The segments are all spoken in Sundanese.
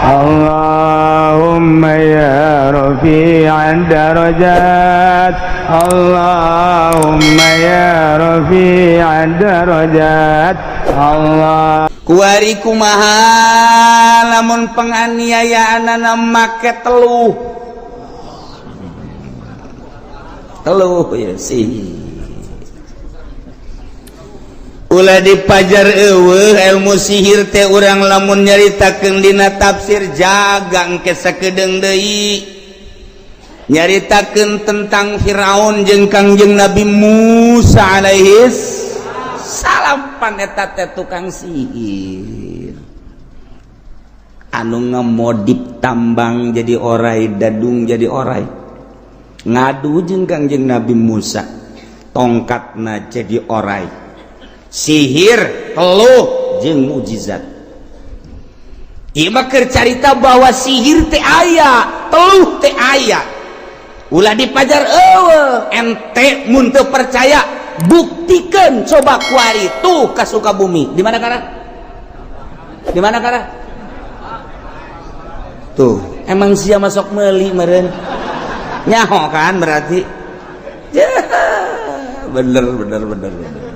اللهم يا رفيع الدرجات، اللهم يا رفيع الدرجات، الله Kuari kumaha lamun penganiayaan make teluh teluh ya sih. Ulah dipajar eueuh ilmu sihir teh. Urang lamun nyaritakeun dina tafsir jaga engke sakedeung deui nyaritakeun tentang Firaun jeung Kangjeng Nabi Musa alaihis salam. Pan eta teh tukang sihir anu ngemodif tambang jadi orai, dadung jadi orai, ngadu jeung Kangjeng Nabi Musa, tongkatna jadi orai. Sihir, teluh jeung mukjizat. Ieu mah keur carita bahwa sihir teh aya, teluh teh aya. Ulah dipajar eueuh. Ente mun teu percaya, buktikan coba kuari tuh ka Sukabumi. Di mana kara? Di mana kara? Tuh, emang sia masuk meuli meureun nyaho kan berarti ya, bener bener bener bener.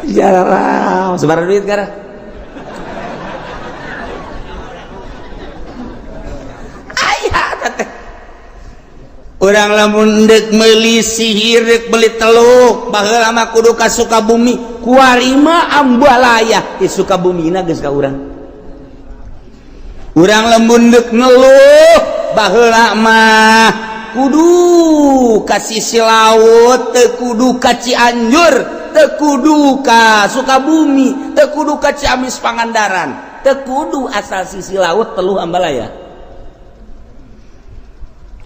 Jarang sebar duit kara. Aya teh urang lamun deuk meuli sihir, deuk beli teluk, baheula mah kudu ka Sukabumi. Kuari mah ambalaya di Sukabumina geus ka urang. Urang lamun deuk ngeluh, baheula mah kudu ka sisi laut, teu kudu ka Cianjur, teu kudu ka Sukabumi, teu kudu ka Ciamis, Pangandaran, teu kudu, asal sisi laut teluh ambalaya.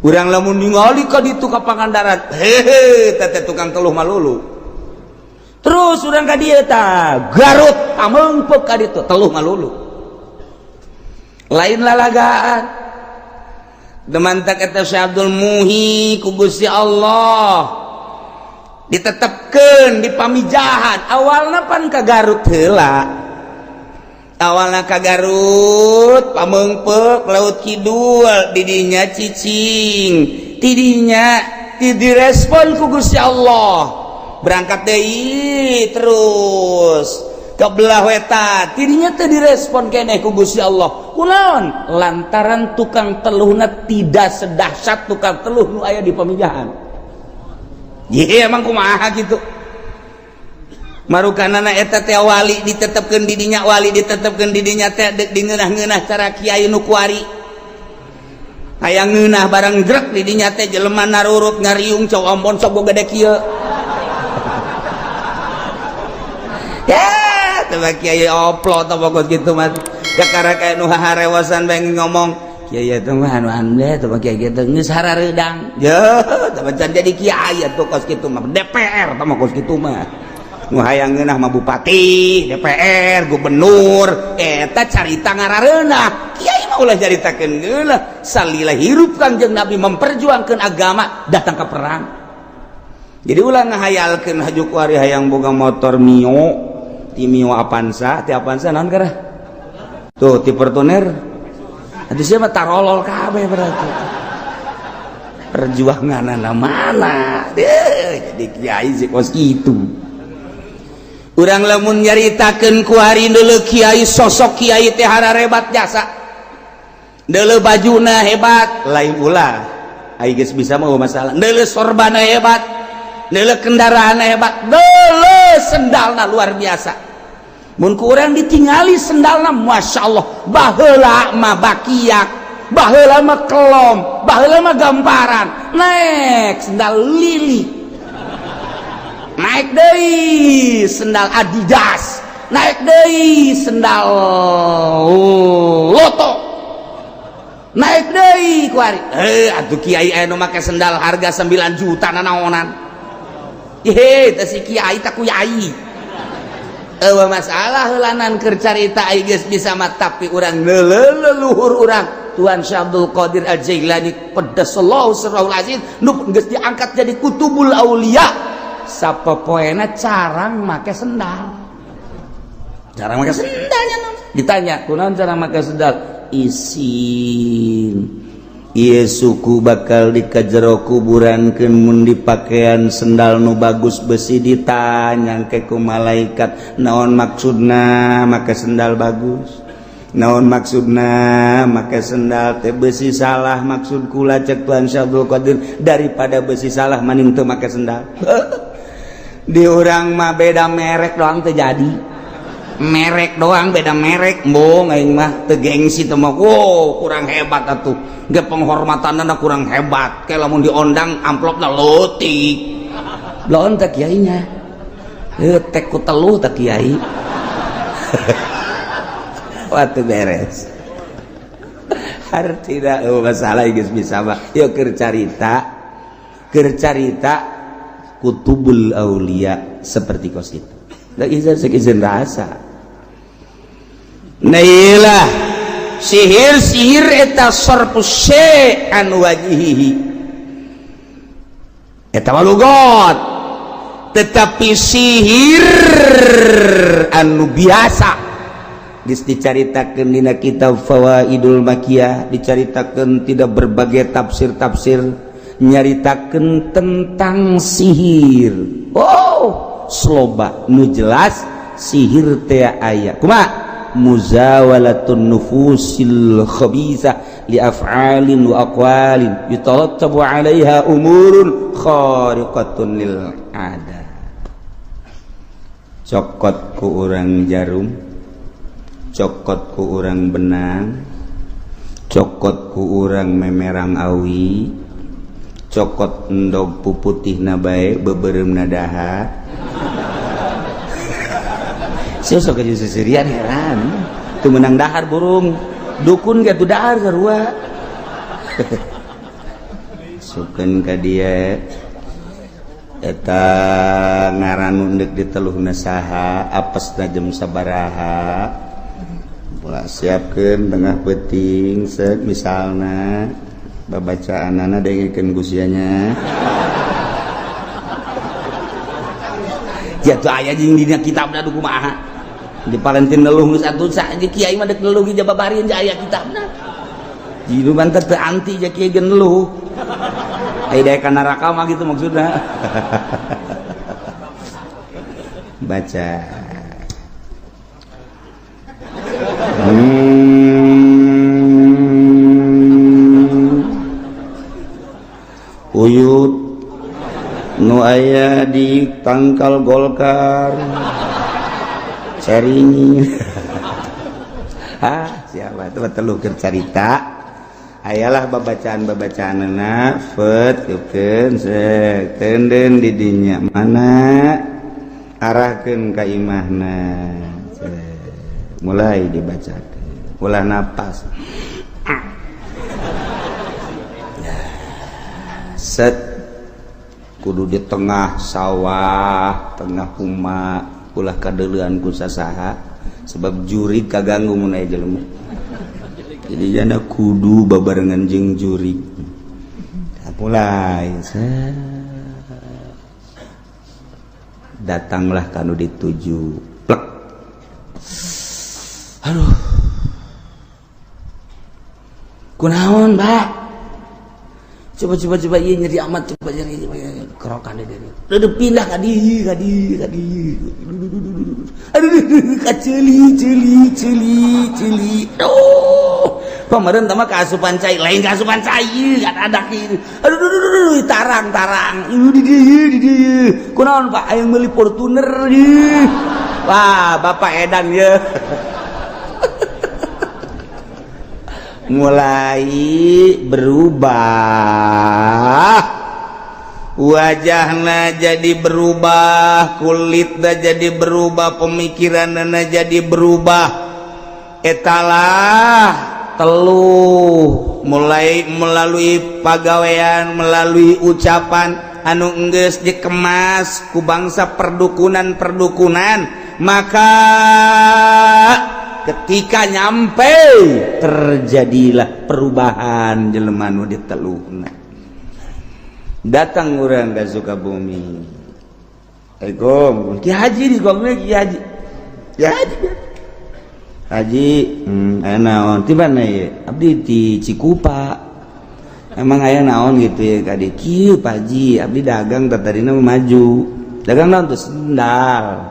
Urang lamun ningali ka ditu ka Pangandaran, hehe, teh tukang teluh malulu. Terus urang ka dieu tah Garut, Pamengpeuk, ka ditu teluh malulu. Lain lalagaan. Demantak eta Syekh Abdul Muhi ku Gusti Allah ditetepkeun di Pamijahan. Awalna pan ka Garut heula, awalna ka Garut, Pamengpeuk, Laut Kidul, didinya cicing, tidinya direspon ku Gusti Allah, berangkat deui terus ke belah wetan, tidinya teu direspon keneh ku Gusti Allah. Kunaon? Lantaran tukang teluhna tidak sedahsyat tukang teluh nu aya di Pamijahan. Ye, emang kumaha gitu marukanana eta teh wali ditetepkeun di dinya, wali ditetepkeun di dinya teh deuk dingeunah-ngeunah cara kiai nu kuari. Hayang ngeunah barang jrek di dinya teh jelema narurut ngariung, cau ompon sok gede kieu ya. Teu kiai oplo teh pokok kitu mah. Kakara kayak nu harewasan bae ngomong kiai eta mah anu anu teh kiai kitu geus harareudang ye teh can jadi kiai atuh kos kitu mah. DPR teh mah kos kitu mah nu hayang ngeunah mah bupati, DPR, gubernur, eta carita ngarareunah. Kiai mah ulah caritakeun ngeunah. Salila hirup Kangjeng Nabi memperjuangkeun agama, datang ke perang. Jadi ulah ngahayalkeun haju kuari hayang boga motor Mio, ti Mio Avanza, ti Avanza naon kara? Tuh ti Fortuner. Atuh sia mah tarolol kabeh berarti. Perjuanganana mana? Deh, jadi kiai sih kos kitu. Urang lamun nyaritakeun kuari deuleu kiai, sosok kiai teh hararebat jasa. Deuleu bajuna hebat, lain ulah. Ai geus bisa mah masalah. Deuleu sorbana hebat, deuleu kendaraanna hebat, deuleu sendalna luar biasa. Mun ku urang ditingali sendalna, masya Allah, baheula mah bakiak, baheula mah kelom, baheula mah gamparan, naik sendal lili, naik deui sendal Adidas, naik deui sendal Loto, naik deui kuari. Eh, atuh kiai anu make sendal harga 9 juta nanaonan? Hehe, teh si kiai tak kuyai. Eueuh masalah heulanan keur carita ai geus bisa mah, tapi urang leluhur urang Tuhan Syekh Abdul Qadir Al-Jailani qaddasallahu sirrahul aziz nu geus diangkat jadi kutubul aulia, sapopoena carang make sendal, carang make sendalnya. Ditanya kunaon cara make sendal, isin ieu suku bakal dikajero kuburankeun mun dipakean sendal nu bagus besi. Ditanya ke ku malaikat, naon maksudna make sendal bagus, naon maksudna make sendal teh besi? Salah maksud kula, cek Tuhan Syekh Abdul Qadir, daripada besi salah maning teu make sendal. Di urang mah beda merek doang teu jadi, merek doang beda merek, embung aing mah teu gengsi teu mah. Wow, kurang hebat atuh ge, penghormatanna kurang hebat, kayak lamun diondang amplopna leutik lawan teh kiainya tek ku teluh teh kiai. Waktu beres artinya, oh, masalah geus bisa mah yuk keur carita, keur carita kutubul aulia seperti kos itu da izin izin rasa. Nah, sihir sihir eta sarfu syai' an wajhihi, eta mah lugot. Tetapi sihir anu biasa geus dicaritakeun dina kitab Fawaidul Makiyah, dicaritakeun tidak berbagai tafsir-tafsir nyaritakeun tentang sihir. Oh, sloba nu jelas sihir teh aya kumaha muzawalatun nufusil khabisa li af'alin wa aqwalin yatarattabu 'alaiha umurun khariqatun lil 'adah. Cokot ku urang jarum, cokot ku urang benang, cokot ku urang memerang awi, cokot endog puputihna bae beubeuremna dahar. Sok aja seserian heran tuh menang dahar burung dukun ge tuh dahar sarua. Sukeun ka dia eta ngaran deuk diteluhna saha, apesna jam sabaraha, pola siapkeun tengah peuting set misalna babacaanana dengekeun ku sia nya. Jatuh aya jeung dina kitabna du kumaha di Valentin neluh geus atuh sa kiai mah deuk neluh ge jababarin aya kitabna. Jitu banter teu anti ja kiai ge neluh. Aya daek ka neraka mah gitu maksudna. Baca. Uyut nu aya di tangkal Golkar sharing. Ah, siapa itu teluh keur carita ayalah babacaan-babacaanna fet keun sek tenden di dinya mana arahkeun ka imahna, mulai dibacakeun ulah napas set kudu di tengah sawah, tengah huma, ulah kadeuleuan ku sasaha sebab jurig kaganggu mun aya jelema. Jadi jana kudu babarengan jeung jurig. Mulai set datanglah kanu dituju plek. Aduh, kunaon Pak? Coba coba coba iya nyeri amat, coba nyeri kerokan deh. Udah pindah ka dieu ka dieu ka dieu. Aduh, kaceuli ceuli ceuli ceuli. Aduh, pameureun tah mah kaasupan cai, lain kaasupan cai kan ada kieu. Aduh, aduh, aduh, tarang tarang. Di dieu di dieu. Kunaon Pak aya meuli Fortuner ieu. Wah, Bapak edan ye. Mulai berubah wajahna jadi berubah, kulitna jadi berubah, pemikiranna jadi berubah. Etalah teluh mulai melalui pagawean, melalui ucapan anu enggeus dikemas ku bangsa perdukunan-perdukunan. Maka ketika nyampe terjadilah perubahan jelema nu diteluhna. Datang urang ka Sukabumi, Assalamualaikum Ki Haji, di Sukabumi Ki Haji, Ki Haji. Haji, aya naon? Ti mana ye? Abdi di Cikupa. Emang aya naon gitu ya ka dieu? Kieu, Pak Haji, abdi dagang tadina maju. Dagang naon tuh? Sendal.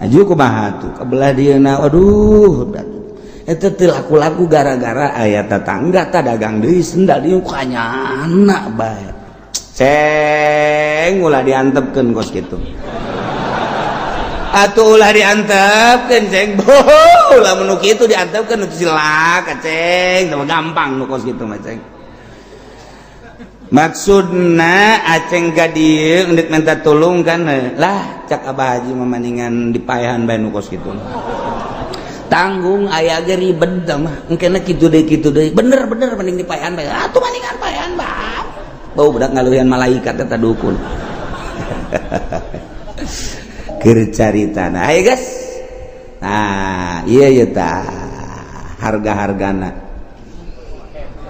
Maju kumaha tuh? Kabelah dieuna, waduh. Eta teu laku-laku gara-gara aya tetangga tah dagang deui sendal dieu kanyana bae. Ceng, ulah diantepkeun kos kitu. Atuh ulah diantepkeun, Ceng. Boh, ulah nu kitu diantepkeun, nu cilaka, Ceng. Teu gampang nu kos kitu mah, Ceng. Maksudna Aceng ka dieu endek minta tulung kan lah, cak Abah Haji mah maningan dipaehan bae nu kos kitu. Tanggung aya ge ribet mah. Engkena kitu deui, kitu deui. Bener bener mending dipaehan bae. Atuh maningan paehan bae. Bau budak ngaluhian malaikat eta dukun. Keur caritana. Ayo, guys. Nah, iya iya tah harga-hargana.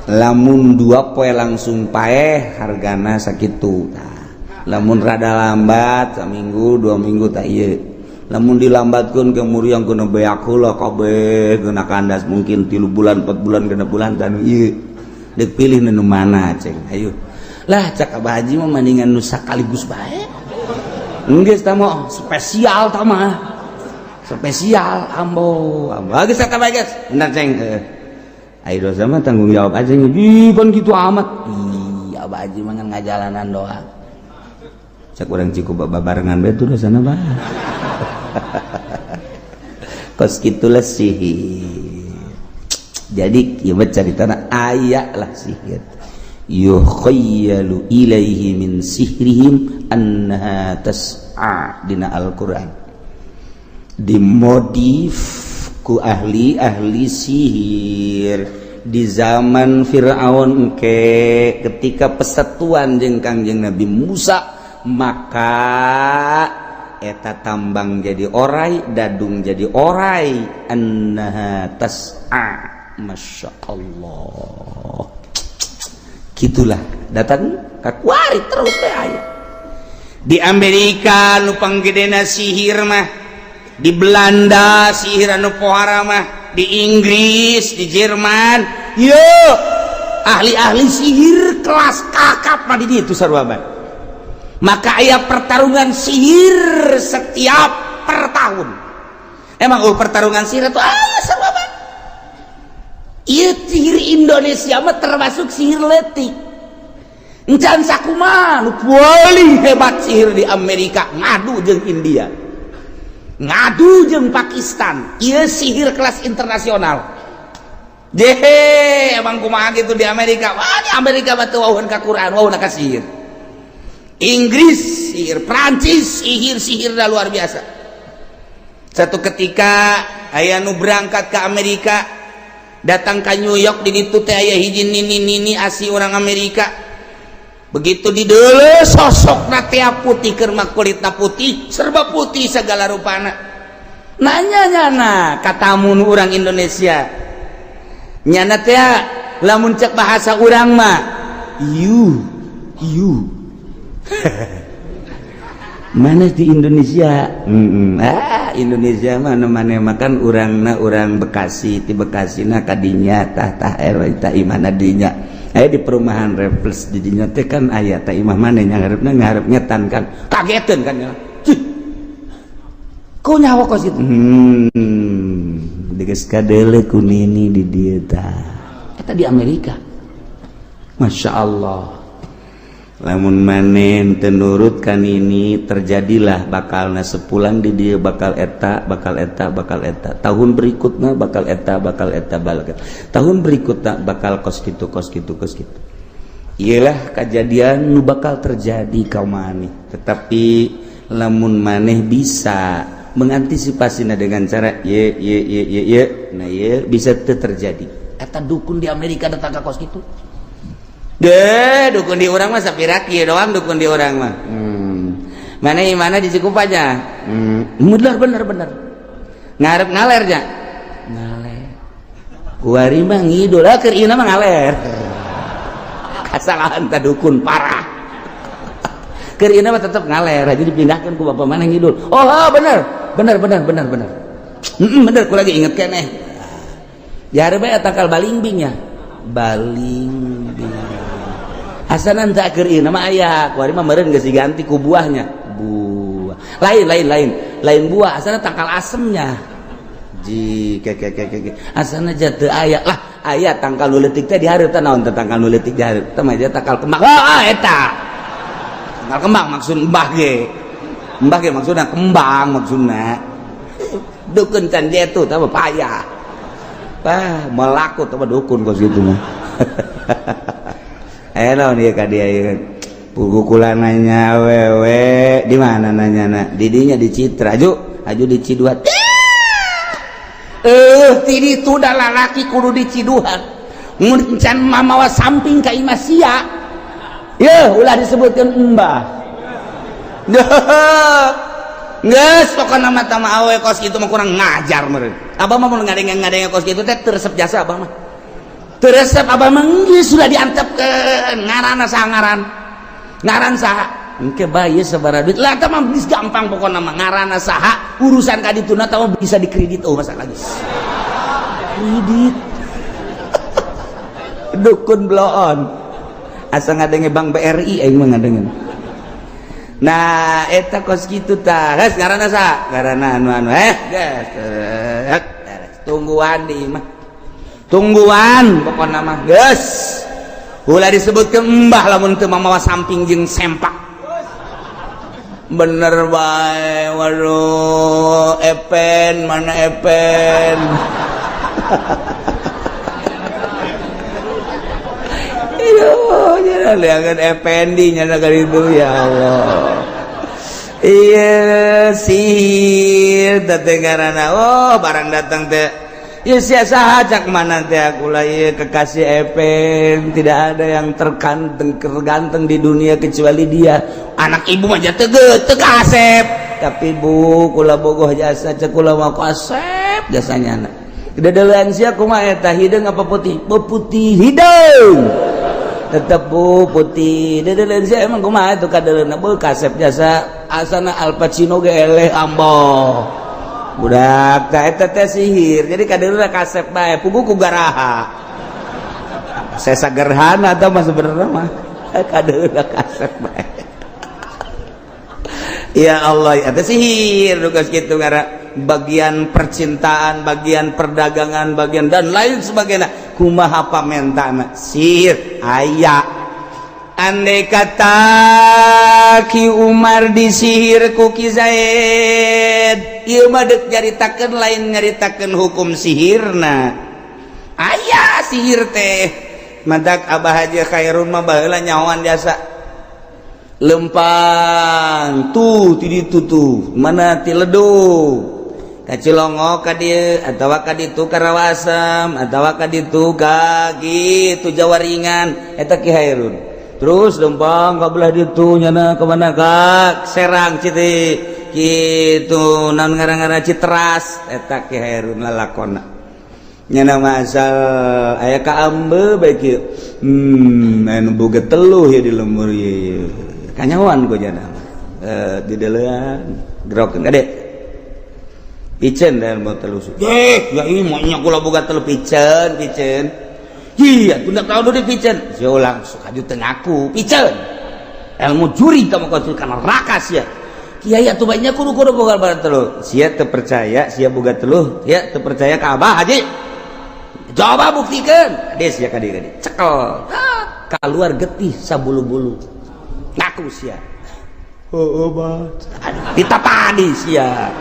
Lamun 2 poe langsung paeh, hargana sakitu. Nah, lamun rada lambat saminggu 2 minggu tak iya. Lamun dilambatkeun ke muriang kena beak heula kabeh, kena kandas mungkin 3 bulan, 4 bulan, 6 bulan tan ieu. Deuk pilih nu mana, Ceng? Ayo. Lah, cak Abah Haji mah mendingan nu sakaligus bae. Geus tah mah spesial tah mah. Spesial ambo. Ambo geus tah bae, geus. Bener, Ceng. Ayo dosa mah tanggung jawab aja. Ih, pan gitu amat. Ih, Abah Haji mah ngajalanan doang. Cak urang Cikupa babarengan bae tuh dosana bah. Kos kitulah sihir. Jadi ieu caritana aya lah sihir. Yukhayyalu ilaihi min sihrihim annaha tas'a dina Al-Qur'an. Dimodif ku ahli-ahli sihir di zaman Fir'aun ke ketika persatuan jeung Kangjeng Nabi Musa, maka eta tambang jadi orai, dadung jadi orai, annaha tas'a. Masya Allah, gitulah datang kakuari terus teh aya di Amerika nu panggedena sihir mah, di Belanda sihir anu pohara mah, di Inggris, di Jerman. Yo, ahli-ahli sihir kelas kakap mah di ditu sarua bae. Maka aya pertarungan sihir setiap per tahun. Emang oh, pertarungan sihir itu aya sarua bae. Ieu sihir Indonesia mah termasuk sihir letik. Encan sakumaha nu paling hebat sihir di Amerika ngadu jeung India, ngadu jeung Pakistan. Ieu sihir kelas internasional. Jehe, emang kumaha gitu di Amerika? Wah, di Amerika mah teu wawuhan ka Quran, wawuhna ka sihir. Inggris sihir, Prancis sihir, sihir dah luar biasa. Satu ketika aya nu berangkat ke Amerika, datang ke New York, di ditu teh aya hiji nini-nini asli orang Amerika. Begitu di deuleu sosokna teh putih, keur mah kulitna putih, serba putih segala rupana. Nanya nyana katamu nu urang Indonesia. Nyana teh lamun cek bahasa urang mah you you mana di Indonesia? Ah, Indonesia mana mana makan urangna urang Bekasi, di Bekasi na kadinya tah tah RW tah imana dinya aya di perumahan Refles, di dinya teh kan aya tah imah mana yang ngarepna ngarep ngetan kan kageteun kan ya. Cih. Kok nyawa kos itu? Geus kadeule ku nini di dieu tah. Eta di Amerika. Masya Allah. Lamun maneh teu nurut kan ini terjadilah bakalna sepulang di dia bakal eta, bakal eta, bakal eta, tahun berikutnya bakal eta, bakal eta, bakal eta, tahun berikutnya bakal kos gitu, kos gitu, kos gitu. Iyalah kejadian nu bakal terjadi kau maneh. Tetapi lamun maneh bisa mengantisipasi dengan cara ye ye ye ye ye, nah ye bisa terjadi. Eta dukun di Amerika datang ke kos gitu. Deh, dukun di urang mah sapira kieu doang dukun di urang mah. Mana mana di Cikupa aja. Bener bener bener. Ngarep ngaler nya. Ngaler. Kuari mah ngidul, ah keur ieu mah ngaler. Kasalahan ta dukun parah. Keur ieu mah tetep ngaler, aja dipindahkan ku bapak mana ngidul. Oh, bener. Bener bener bener bener. Bener ku lagi inget keneh. Di hareup bae tangkal balingbing ya. Balingbing. Asana teu keur ieu mah aya, kuari mah meureun geus diganti ku buahnya. Buah. Lain lain lain. Lain buah, asana tangkal asemnya. Ji ke ke ke ke. Asana jatuh aya lah, aya tangkal nu leutik teh di hareup teh naon teh tangkal nu leutik di hareup. Teh mah tangkal kembang. Ah eta. Tangkal kembang maksud mbah ge. Mbah ge maksudna kembang maksudna. Dukun can jetu teh payah. Wah, melaku teh dukun kos kitu mah. Eh naon ieu ka dia ieu. Pugukulan nanya wewe di mana nanyana? Didinya di Citra, aju, aju di Ciduhan. Ti ditu da lalaki kudu di Ciduhan. Mun can mamawa samping ka imah sia. Yeuh, ulah disebutkeun embah. Geus pokona mah tama awe kos kitu mah kurang ngajar meureun. Abah mah mun ngadenge-ngadenge kos kitu teh teu resep jasa abah mah. Teu resep abah mah geus sudah diantepkeun ngaranna saha ngaran. Ngaran saha? Engke bae sabaraha duit. Lah eta mah geus gampang pokona mah ngaranna saha, urusan ka dituna tah bisa dikredit oh masalah geus. Kredit. Dukun bloon. Asa ngadenge Bank BRI aing mah ngadenge. Nah, eta kos kitu tah. Geus ngaranna saha? Ngaranna anu-anu. Geus. Tungguan di imah. Tungguan pokona mah geus. Ulah disebutkeun embah lamun teu mamawa samping jeung sempak. Bener bae, waduh, Epen mana Epen. Aduh, jangan lihat Ependi nyana kali itu ya Allah. Iya sihir teh ngaranna. Oh, barang datang teh. Ya sia saha cak mana teh aku lah ieu kekasih Epen, tidak ada yang terganteng terganteng di dunia kecuali dia. Anak ibu mah teu teu kasep. Tapi bu kula bogoh jasa cek kula mah kasep jasanya anak. Dedelean sia kumaha eta hideung apa putih? Putih hideung. Tetep bu putih. Dedelean sia emang kumaha itu kadeleuna bu kasep jasa asana Al Pacino ge eleh ambo. Budak tah eta teh sihir. Jadi kadeleuna kasep bae pugu ku garaha. Sesa gerhana tah mah sebenarnya mah. Kadeleuna kasep bae. Ya Allah, eta sihir tugas kitu ngara bagian percintaan, bagian perdagangan, bagian dan lain sebagainya. Kumaha pamentana sihir aya. Andai kata Ki Umar disihir ku Ki Zaid, ieu mah deuk nyaritakeun lain nyaritakeun hukum sihirna. Aya sihir teh. Madak Abah Haji Khairun mah baheula nyahoan jasa. Lempang tuh ti ditu tuh, mana ti ledug. Ka Cilongok ka dieu atawa ka ditu ka Rawasem atawa ka ditu ka kitu Jawa Ringan eta Ki Hairun. Terus lempang ka belah ditu nyana ka mana ka Serang Citi kitu naon ngaran-ngaran Citeras eta Ki Hairun lalakonna. Nyana mah asal aya ka ambe bae kieu. Anu boga teluh ya di lembur ieu. Kanyawan ku jana. Di deulean gerokeun kade. Piceun dan mau teluh. Ya ini maunya kula boga teluh piceun, piceun. Iya, tunda tahu dulu piceun. Sia langsung aju teu ngaku, piceun. Ilmu juri kamu kau karena rakas ya. Kiai atuh banyak kudu kudu boga teluh. Sia teu percaya, sia boga teluh, sia teu percaya ka Abah Haji. Coba buktikan. Des ya kadi kadi. Cekel. Keluar getih sabulu-bulu. Ngaku sia. Oh, bah. Aduh, ditapani sia.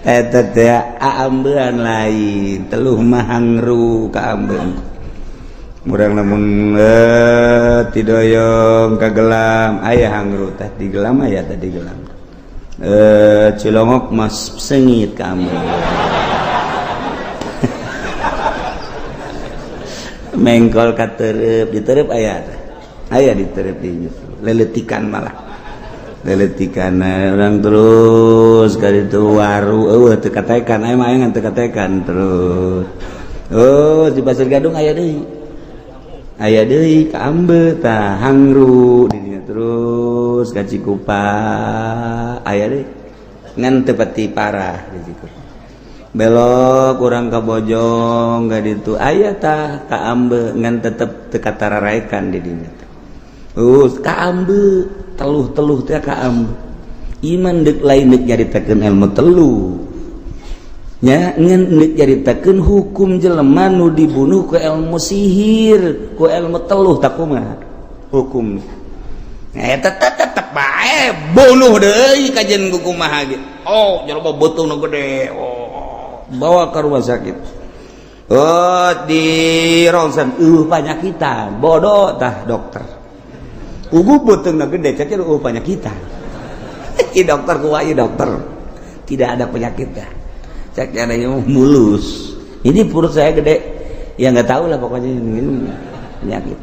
Eta teh aambean lain, teluh mah hangru ka ambeun. Murang lamun tidoyong kagelam aya hangru teh digelam aya teh digelam. Cilongok mas sengit ka ambeun. Mengkol ka tereup, ditereup aya teh. Aya ditereup di leletikan malah. Leletikan orang terus kali itu waru eueuh teu katekan aya mah aya teu katekan terus. Oh, di Pasir Gadung aya deui. Aya deui ka ambe tah hangru di dinya terus ka Cikupa aya deui. Ngan teu pati parah di Cikupa. Belok kurang ka Bojong ga ditu aya tah kaambe ngan tetep teu katararaekan di dinya. Kaambe teluh-teluh teh kaambe. Iman deuk lain deuk nyaritakeun ilmu teluh. Nya ngan deuk nyaritakeun hukum jelema nu dibunuh ku ilmu sihir, ku ilmu teluh tak kumaha hukum. Eta tetep bae bunuh deui kajen ku kumaha ge. Oh, jelema beuteungna gede. Oh, bawa ke rumah sakit. Oh, di ronsen panyakitan, bodoh tah dokter. Ugu beuteungna gede cek panyakitan. Ki dokter kumaha dokter. Tidak ada penyakitnya. Cek ada yang mulus. Ini perut saya gede. Ya nggak tahu lah pokoknya ini penyakit.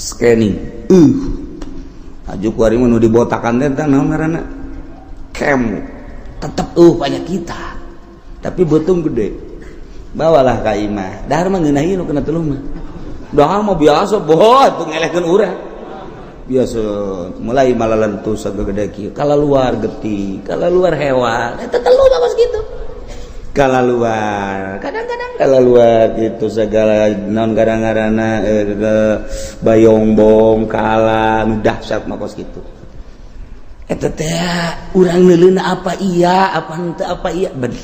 Scanning. Aju kuari mah nu dibotakan teh tah naon ngaranna? Kemo. Tetep panyakitan. Tapi beuteung gede. Bawalah ka imah. Dahar mah ngeunah ieu nu kena teluh mah. Dahar mah biasa boh atuh ngelehkeun urang. Biasa mulai malalentu sagede kieu. Kalaluar getih, kalaluar hewan. Eta teluh mah kos kitu. Kalaluar, kadang-kadang kalaluar gitu segala naon kadang-kadang ke bayongbong kala nu dahsyat mah kos kitu. Eta teh urang neuleuna apa iya, apa henteu, apa iya bener.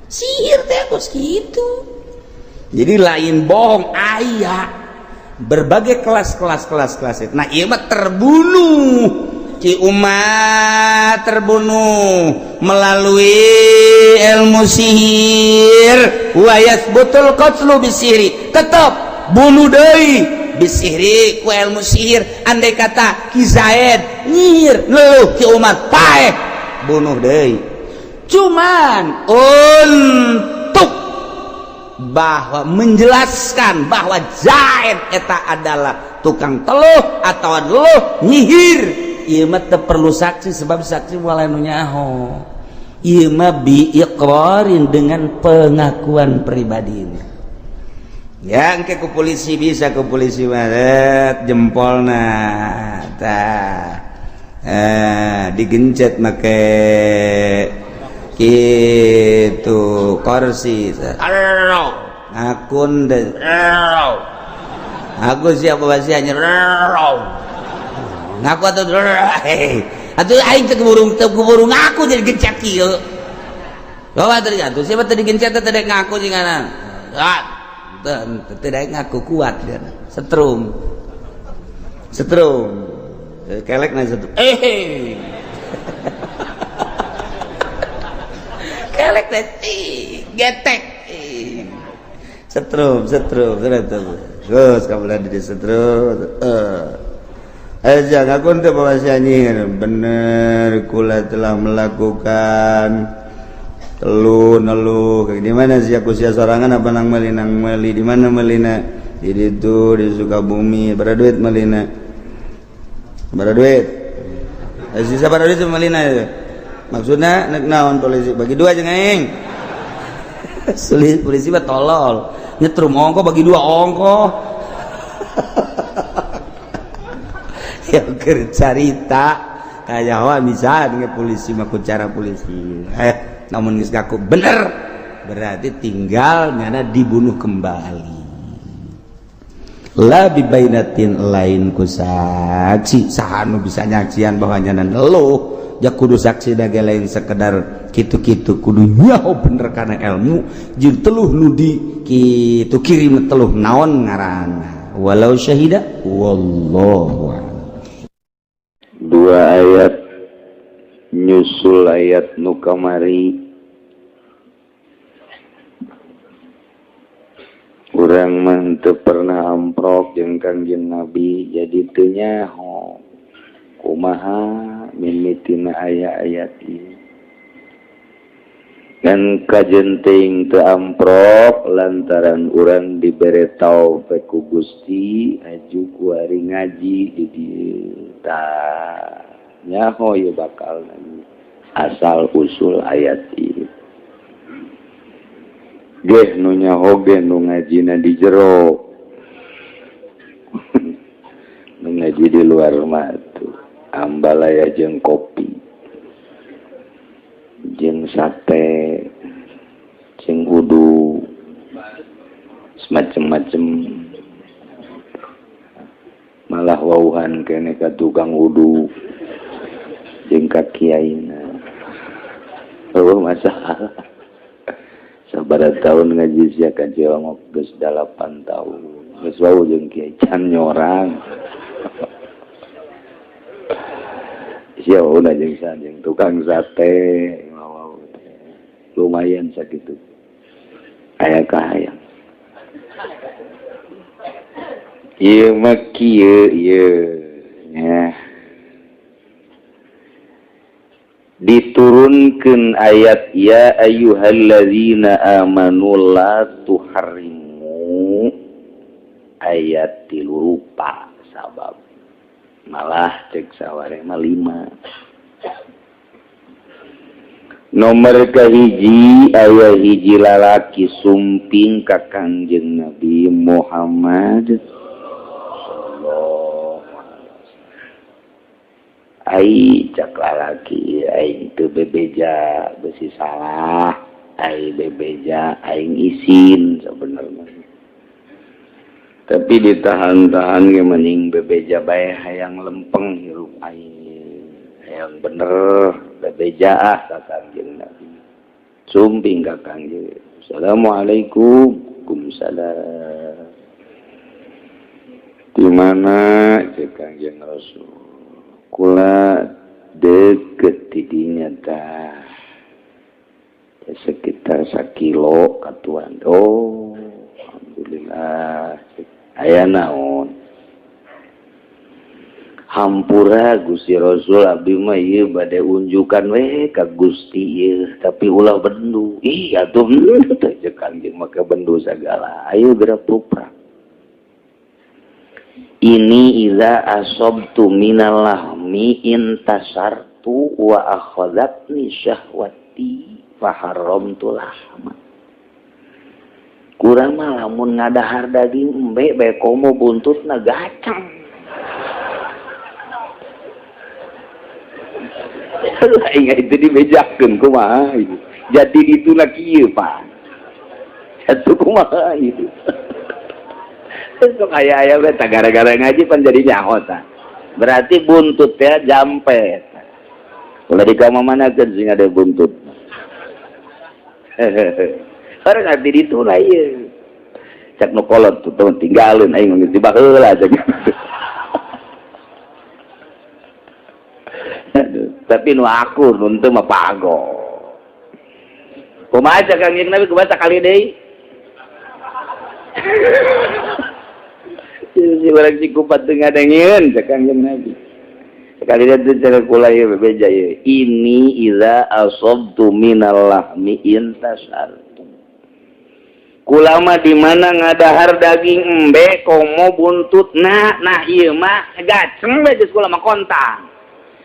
Sihir teh kos kitu. Jadi lain bohong aya berbagai kelas-kelas kelas-kelas. Nah, ieu mah terbunuh. Ki Umar terbunuh melalui ilmu sihir. Wa yathbutul qatlu bisihri. Tetap bunuh deui bisihri ku ilmu sihir. Andai kata Ki Zaid nyihir ngeluh Ki Umar paeh bunuh deui. Cuman untuk bahwa menjelaskan bahwa Zaid eta adalah tukang teluh atau teluh nyihir, ieu mah teu perlu saksi sebab saksi moal nu nyaho. Ieu mah bi iqrarin dengan pengakuan pribadi ini. Ya engke ku polisi bisa ku polisi mah jempolna tah digencet make gitu kursi akun deh aku siapa pasti hanya ngaku atau atuh aing teu keburu ngaku jadi gencet kieu. Bawa tadi atuh siapa tadi gencet teh teu ngaku jingana. Ah, teu ngaku kuat dia. Setrum. Setrum. Kelek na setrum. Eh. Kelek teh getek. Setrum, setrum, setrum. Terus kamu di setrum. Aja ngaku teu bahwa si anjing bener kula telah melakukan telu nelu di mana sih aku sia sorangan apa nang meuli nang meuli di mana melina di ditu di Sukabumi berapa duit melina berapa duit sisa berapa duit melina itu maksudnya nek naon polisi bagi dua jeung aing. Polisi mah tolol nyetrum ongko bagi dua ongko. Ya carita kayak bisa dengan polisi mah cara polisi namun geus ngaku bener berarti tinggal nyana dibunuh kembali la bibainatin lain ku saksi saha nu bisa nyaksian bahwa nyana neluh ja kudu saksi dage lain sekedar kitu-kitu kudu nyaho bener kana ilmu jeung teluh nu di kitu kirim teluh naon ngaranna walau syahida wallahu a'lam. Dua ayat nyusul ayat nu kamari urang mah teu pernah amprok jeung Kangjeng Nabi jadi teu nyaho kumaha mimitina aya-ayat ieu ngan kajenting teu amprok lantaran urang dibere taufik ku Gusti aju kuari ngaji di dieu tah nyaho ieu bakal asal usul ayat ieu geh nu nyaho ge nu ngajina di jero nu ngaji di luar mah tuh ambalaya jeung kopi jeung sate Macem-macem malah wauhan kene ka tukang wudu jeung ka kiaina. Oh masalah. Sabaraha tahun ngaji sia ka Ciongok geus 8 tahun. Geus wau jeung kiai can nyorang. Sia wau jeung jeung tukang sate wau lumayan sakitu. Aya kahayang. Ieu mah kieu ieu nya. Diturunkeun ayat ya ayyuhallazina amanu la tuharrimu ayat 3 rupa sabab malah cek saware mah 5. Nomor kahiji aya hiji lalaki sumping ka Kangjeng Nabi Muhammad. Ai cak lalaki aing teu bebeja besi salah, ai bebeja aing isin sebenarnya. Tapi ditahan-tahan ge mending bebeja bae hayang lempeng hirup aing. Hayang bener bebeja ah ka Kangjeng Nabi. Sumping ka Kangjeng. Assalamualaikum. Waalaikumsalam. Di mana cek Kangjeng Rasul? Kula deket tidinya tah sekitar 1 kilo katuan. Oh, alhamdulillah. Aya naon? Hampura Gusti Rasul abdi mah ieu bade unjukan we ka Gusti ieu tapi ulah bendu. Ih atuh teh cek Kangjeng make bendu sagala. Ayo geura puprak. Ini iza asobtu minal lahmi intasartu wa akhadhatni syahwati faharamtu lahma. Kurang mah lamun ngadahar daging embe bae komo buntutna gacang. Aing itu dibejakeun kumaha ieu. Jadi dituna kieu Pak. Satu kumaha ieu. Sok aya-aya we tah gara-gara ngaji pan jadi nyaho tah. Berarti buntut ya jampe. Ulah di kamamanakeun sing ada buntut. Orang ngerti dituna ieu. Cak nu kolot tuh tinggalin aing geus dibaheula cak. Tapi nu akur nu teu mah pago. Kumaha cak Kangjeng Nabi kumaha sakali deui? Si orang cikupat teu ngadengieun cak Kangjeng Nabi. Sekali dia teh cara kula ieu bebeja ieu. Ini iza asabtu minal lahmi intasartu. Kula mah di mana ngadahar daging embe komo buntutna, nah ieu mah gaceng we geus kula mah kontang.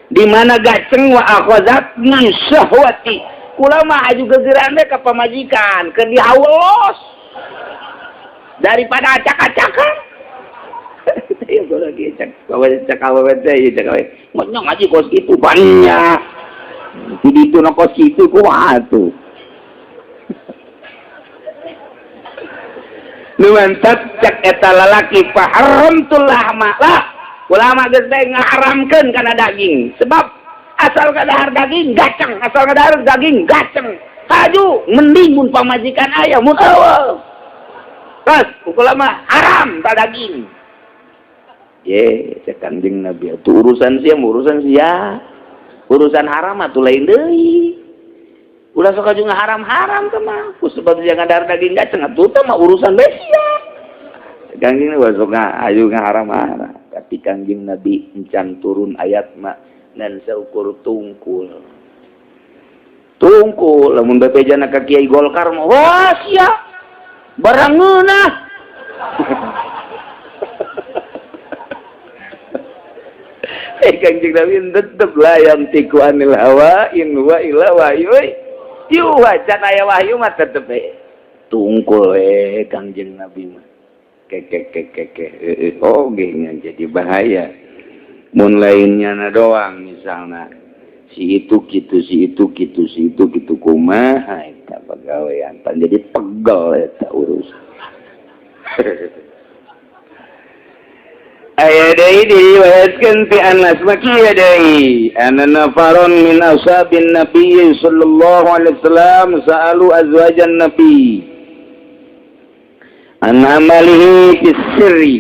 Di mana gaceng wa akhazatni syahwati. Kula mah aju gegeran we ka pamajikan, keur dihawelos. Daripada acak-acakan. Ya gua lagi cak, bawa cak awewe teh ieu cak awewe. Monyong ngaji kos kitu banyak. Di ditu na kos kitu kumaha tuh. Nu mantap cak eta lalaki faharamtul lahma. Lah, ulama geus teh ngaharamkeun kana daging. Sebab asal kadahar daging gaceng, asal kadahar daging gaceng. Haju mending mun pamajikan aya mun eueuh. Terus ulama haram ta daging. Ye, cek Kangjeng Nabi itu urusan sia, urusan sia. Urusan haram atuh lain deui. Ulah sok aju ngaharam-haram teh mah. Ku sebab sia ngadahar daging gaceng atuh teh mah urusan bae sia. Kangjeng Nabi sok aju ngaharam-haram. Tapi Kangjeng Nabi encan turun ayat mah ngan saukur tungkul. Tungkul lamun bepejana ka Kiai Golkar mah wah sia. Barang ngeunah. Kangjeng Nabi tetep lah yang tiku anil hawa in huwa illa wahyu yuha can aya wahyu mah tetep tungkul we Kangjeng Nabi mah keke keke keke oge nya jadi bahaya mun lainnya na doang misalna si itu kitu si itu kitu si itu kitu kumaha eta pagawean pan jadi pegel eta urusan. Aya deui diriwayatkeun ti Anas mah kieu deui, anna nafaron min ashabin nabi sallallahu alaihi wasallam sa'alu azwajan nabi an amalihi fis sirri.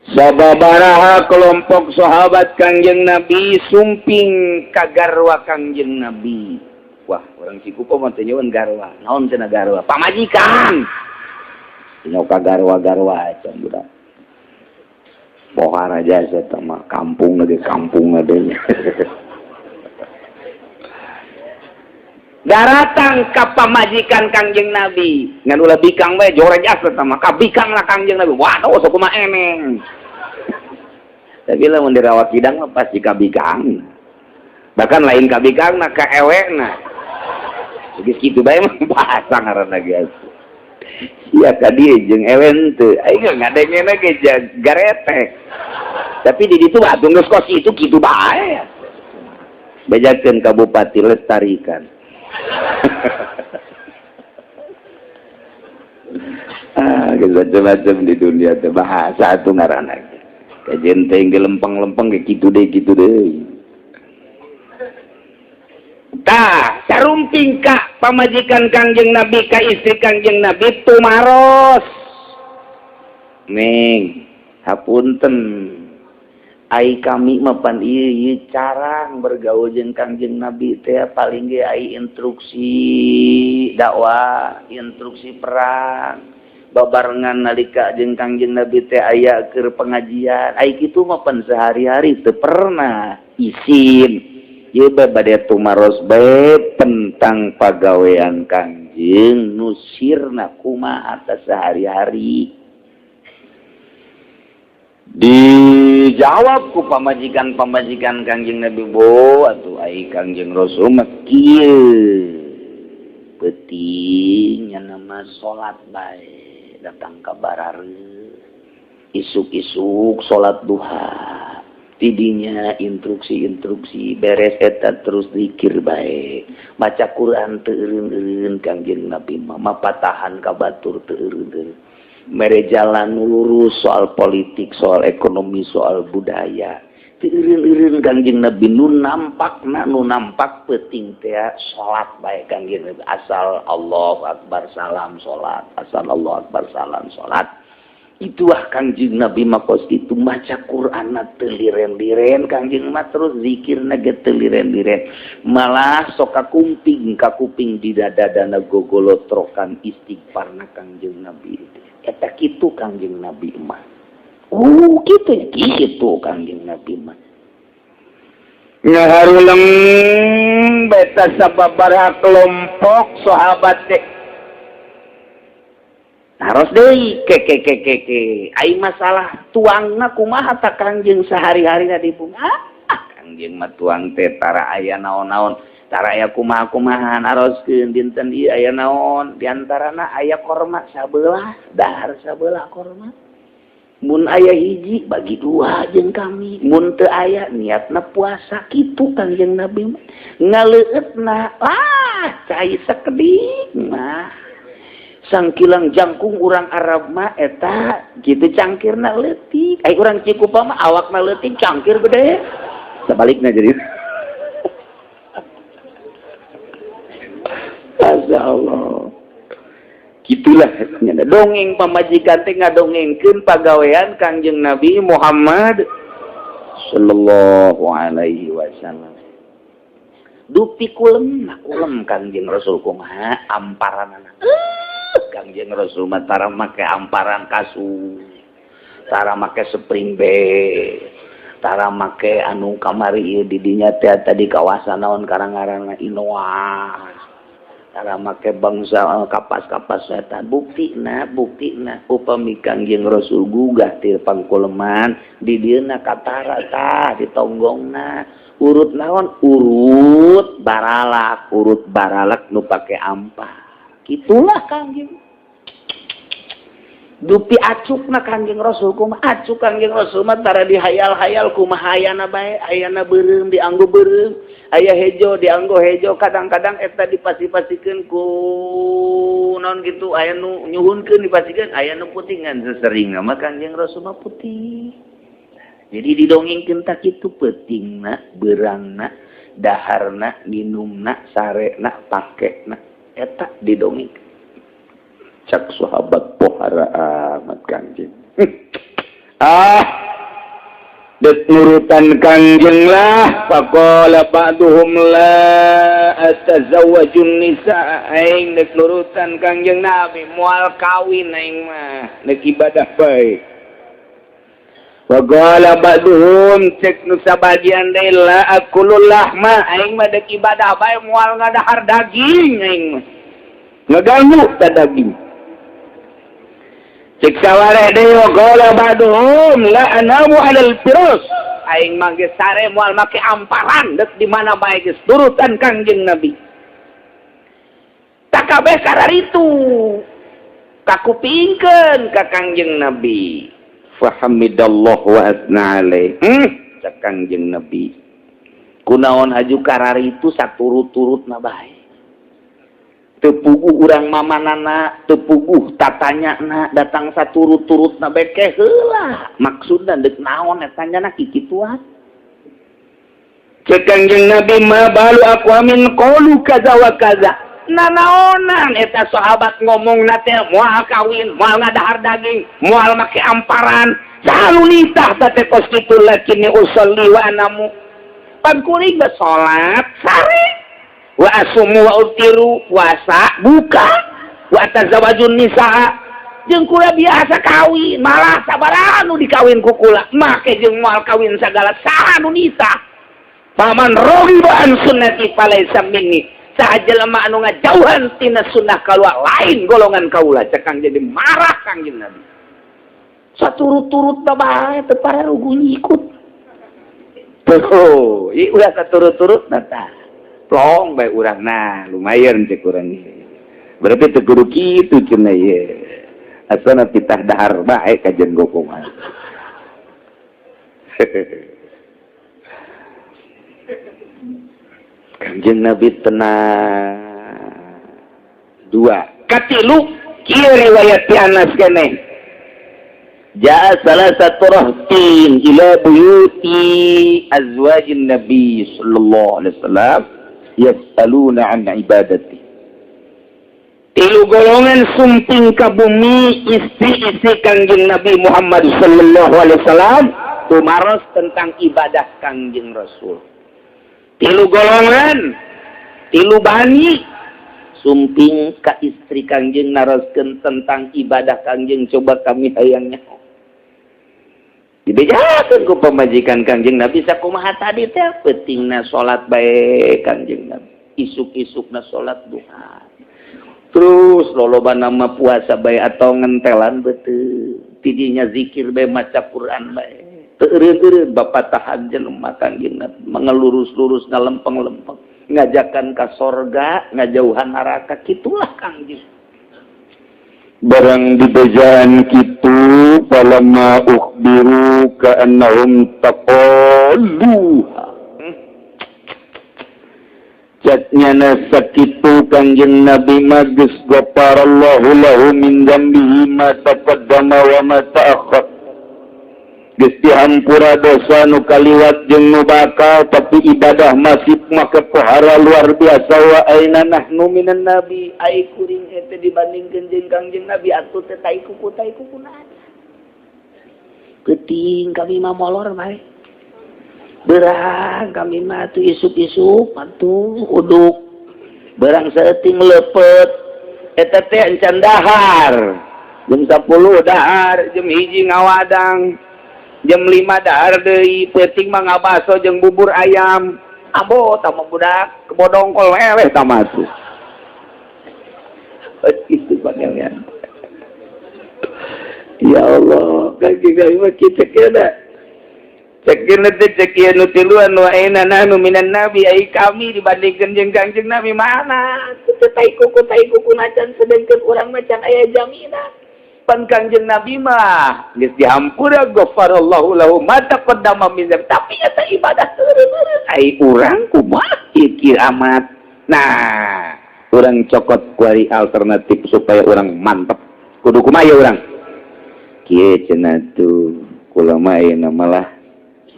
Sababaraha kelompok sahabat Kangjeng Nabi sumping ka garwa Kangjeng Nabi. Wah, orang Cikupa mah teu nyeun garwa. Naon cenah garwa? Pamajikan. Nya ka garwa-garwa acan budak. Pohara aja eta mah kampung lagi kampung adanya. Daratang ka pamajikan Kangjeng Nabi. Ngan ulah bikang bae joreg eta mah. Ka bikang lah Kangjeng Nabi. Waduh, sok kumaha eneng. Tapi lamun dirawat kidang mah pasti ka bikang. Bahkan lain ka bikang na ka ewekna. Geus kitu bae mah bahasa ngaranna ge. Sia ka dieu jeung ewe henteu. Aing ngadengena ge garetek. Tapi di ditu atuh geus kos itu kitu bae. Bejakeun ka bupati lestarikan. Ah, macam-macam di dunia teh bahasa atuh ngaranna. Kajen teh lempeng-lempeng ge kitu deui kitu deui. Tah, sarumping ka pamajikan Kangjeng Nabi ka istri Kangjeng Nabi tumaros. Neng, hapunten. Ai kami mah pan ieu ieu carang bergaul jeung Kangjeng Nabi teh paling ge ai instruksi dakwah, instruksi perang. Babarengan nalika jeung Kangjeng Nabi teh aya keur pengajian. Ai kitu mah pan sehari-hari teu pernah isin. Ieu bae bade tumaros bae tentang pagawean Kangjeng nu sirna kumaha atas sehari-hari. Dijawab ku pamajikan-pamajikan Kangjeng Nabi, bo atuh ai Kangjeng Rasul mah kieu peuting nya nama salat bae datang ka barare isuk-isuk salat duha tidinya instruksi-instruksi beres eta terus zikir bae maca Quran teu eureun-eureun Kangjeng Nabi mah mapatahan ka batur teu eureun-eureun mere jalan lurus soal politik, soal ekonomi, soal budaya. Teu eureun-eureun Kangjeng Nabi nu nampakna nu nampak peuting teh salat bae Kangjeng Nabi asal Allahu Akbar salam salat, asal Allahu Akbar salam salat. Itulah Kangjeng Nabi mah kos itu maca Quran teu liren-liren Kangjeng mah terus zikirna ge teu liren-liren. Malah sok kakumping kakuping di dada-dana gogolotrokan istighfarna Kangjeng Nabi. Eta kitu Kangjeng Nabi mah. Oh, kitu kitu Kangjeng Nabi mah. Ngaharuleng beta sababaraha kelompok sahabat teh. Taros deui ke ke ke ke ke. Ai masalah tuangna kumaha ta Kangjeng sehari-harina di bumi? Ah, Kangjeng mah tuang teh tara aya naon-naon. Tara aya kumaha-kumaha naroskeun dinten ieu aya naon, diantarana aya korma sabelah, dahar sabelah korma. Mun aya hiji bagi dua jeung kami, mun teu aya niatna puasa kitu Kangjeng Nabi mah. Ngaleueutna ah cai sakedik mah. Sangkilang jangkung urang Arab mah eta gitu cangkirna leutik, ai urang Cikupa mah awakna leutik cangkir gede. Sebaliknya jadi. Masya Allah. Gitulah dongeng pamajikan teh ngadongengkeun pagawean Kangjeng Nabi Muhammad sallallahu alaihi wasallam. Dupi kulem kulem Kangjeng Rasul kumaha amparanana. Kangjeng Rasul mah tara make amparan kasur, tara make spring bed, tara make anu kamari ieu di dinya teh tadi kawasan naon karang-ngaranna Inoa. Tara make bangsa kapas-kapas eta buktina buktina upami Kangjeng Rasul gugah ti pangkuleman di dieuna katara tah ditonggongna urut naon urut baralak nu pake ampar. Itulah Kangjeng. Dupi acukna Kangjeng Rasul kumaha acuk Kangjeng Rasul mah tara dihayal-hayal kumaha ayana bae, ayana beureum dianggo beureum, aya hejo dianggo hejo, kadang-kadang eta dipasi-pasikeun ku naon gitu, aya nu nyuhunkeun dipasihkeun, aya nu putih. Ngan sesering mah Kangjeng Rasul mah putih. Jadi didongengkeun tak kitu, peutingna, beurangna, daharna, minumna, sarena, pakena, eta didongeng. Cak sahabat, "Pohara amat Kangjeng. Ah, dek nurutan Kangjeng lah." Faqala ba'duhum la atazawwajun nisa, aing dek nurutan Kangjeng Nabi, moal kawin aing mah, dek ibadah bae. Waqala ba'duhum, cek nu sabagian deui, la akulul lahma, aing mah dek ibadah bae, moal ngadahar daging, aing mah ngaganggu ta daging. Cek sawareh deui, waqala ba'duhum la anamu 'alal firas, aing mah geus sare moal make amparan, dek di mana bae geus turutan Kangjeng Nabi. Tak kabeh kararitu kakupingkeun ka Kangjeng Nabi. Fahamidallah wa asna alaih. Cek Kangjeng Nabi, "Kunaon aju kararitu saturut-turutna bae? Teu puguh urang mamanana, teu puguh tatanyana, datang saturut-turutna bae. Ke heula maksudna deuk naon eta nyana kikituan?" Cek Kangjeng Nabi, "Ma balu aqwamin qalu kaza wa kaza?" Nanaonan eta sahabat ngomong teh moal kawin, moal ngadahar daging, moal make amparan, selalu nitah teh kos kitu? Lakinni usolli wa anamu, pan kuring geus salat sare, wa asumu wa uftiru, puasa buka, wa atazawajun nisaa, jeung kula biasa kawin, malah sabaraha nu dikawin ku kula, make jeung moal kawin sagala, saha nu nitah? Faman raghiba an sunnati falaisa minni, saha jelema anu ngajauhan tina sunnah kaula, lain golongan kaula. Cek Kang, jadi marah Kangjeng Nabi. Saturut-turut bae teu pararugu ngikut. Tuh, ieu ulah saturut-turut tah. Plong bae urang, nah lumayan cek urang ieu. Berarti teu kudu kitu cenah ieu. Asana titah dahar bae kajen gokong. Kanjeng Nabi tenang. Dua. Katilu, kieu riwayat ti Anas keneh. Jaa salah satu rahtin ila buyuti azwajin Nabi sallallahu alaihi wasallam yas'aluna an ibadati. Tilu golongan sumping ka bumi istri-istri Kangjeng Nabi Muhammad sallallahu alaihi wasallam, tumaros tentang ibadah Kangjeng Rasul. Tilu golongan, tilu bani sumping ka istri Kangjeng, naroskeun tentang ibadah Kangjeng. Coba kami hayangnya dibejakeun ku pamajikan Kangjeng Nabi sakumaha tadi teh, peutingna salat bae Kangjeng Nabi, isuk-isukna salat duha, terus loloba nama puasa bae atau ngentelan betul, tidinya zikir bae, maca Quran bae, teu eureun-eureun bapak tahan jelema. Kangjeng Nabi mengelurus-lurus, ngalempeng-lempeng, ngajakan ka sorga, ngajauhan neraka, kitulah Kangjeng. Barang dibejaan kitu, falamma ukhbiru ka'annahum taqalluha. Cek nyana, sakitu Kangjeng Nabi mah geus ghafarallahu lahu min dzambihi ma taqaddama wa ma ta'akhkhar, geus dihampura dosa nu kaliwat jeung nu bakal, tapi ibadah masih make pohara luar biasa. Wa aina nahnu minan nabi? Ai kuring eta dibandingkeun jeung Kangjeng Nabi atuh teh tai kuku, tai kuku. Peuting kami mah molor bae, berang kami mah tuh isuk-isuk atuh uduk berang saeuting lepet eta teh encan dahar, jam 10 dahar, jam 1 ngawadang, jam 5 dahar deui, peuting mah ngabaso jeung bubur ayam. Abo tama budak kebodongkol eleh tama tuh itu panggilnya. Ya Allah, kaki kami mah kita kena cek teh, cek ieu nu tiluan, wa aina nahnu minan nabi? Ai kami dibandingkeun jeung Kangjeng Nabi mana? Teu tai kuku, tai kuku nacan, sedengkeun urang mah can aya jaminan. Pan Kangjeng Nabi mah geus dihampura, ghafarallahu lahu ma taqaddama min dzambi, tapi eta ibadah teu. Ai urang kumaha kieu amat? Nah. Urang cokot kuari alternatif supaya urang mantep. Kudu kumaha urang? Kieu cenah tuh, kula mah ayeuna malah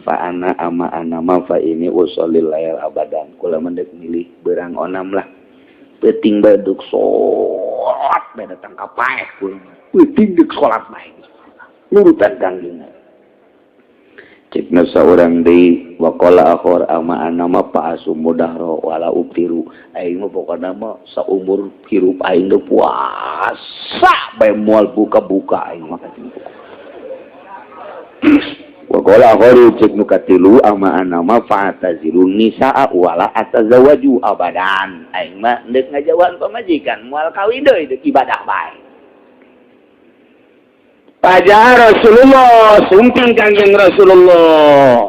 fa ana ama ana ma fa ini ushollil lail abadan. Kula mah deuk milih beurang onam lah. Peuting bae deuk salat bae datang ka paeh kula. Peuting deuk salat bae. Nurutan Kangjeng. Cek saurang deui, waqala akhor ama ana ma fa asumu dahro wala uftiru. Aing mah pokona mah saumur hirup aing teh puasa bae, moal buka-buka aing mah. Waqala akharu, cek nu katilu, ama ana ma fa atazilun nisaa wala atazawaju abadan. Aing mah deuk ngajauhan pamajikan, moal kawin deui, deuk ibadah bae. Pajar Rasulullah, sumping Kangjeng Rasulullah.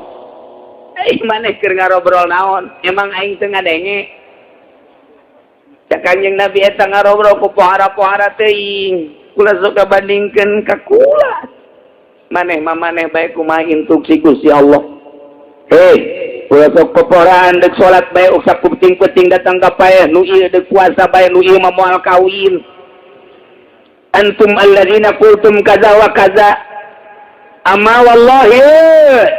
Eh, maneh keur ngarobrol naon? Emang aing teu ngadenge? Cak Kangjeng Nabi, eta ngarobrol ku pohara-pohara teuing. Kula sok bandingkeun ka kula. Maneh mah maneh bae, kumaha instruksi Gusti Allah. Hei, kula sok poporaan deuk salat bae sakuting-peting datang ka paeh, nu ieu deuk puasa bae, nu ieu mah moal kawin. Antum alladzina qultum kaza wa kaza, amma wallahi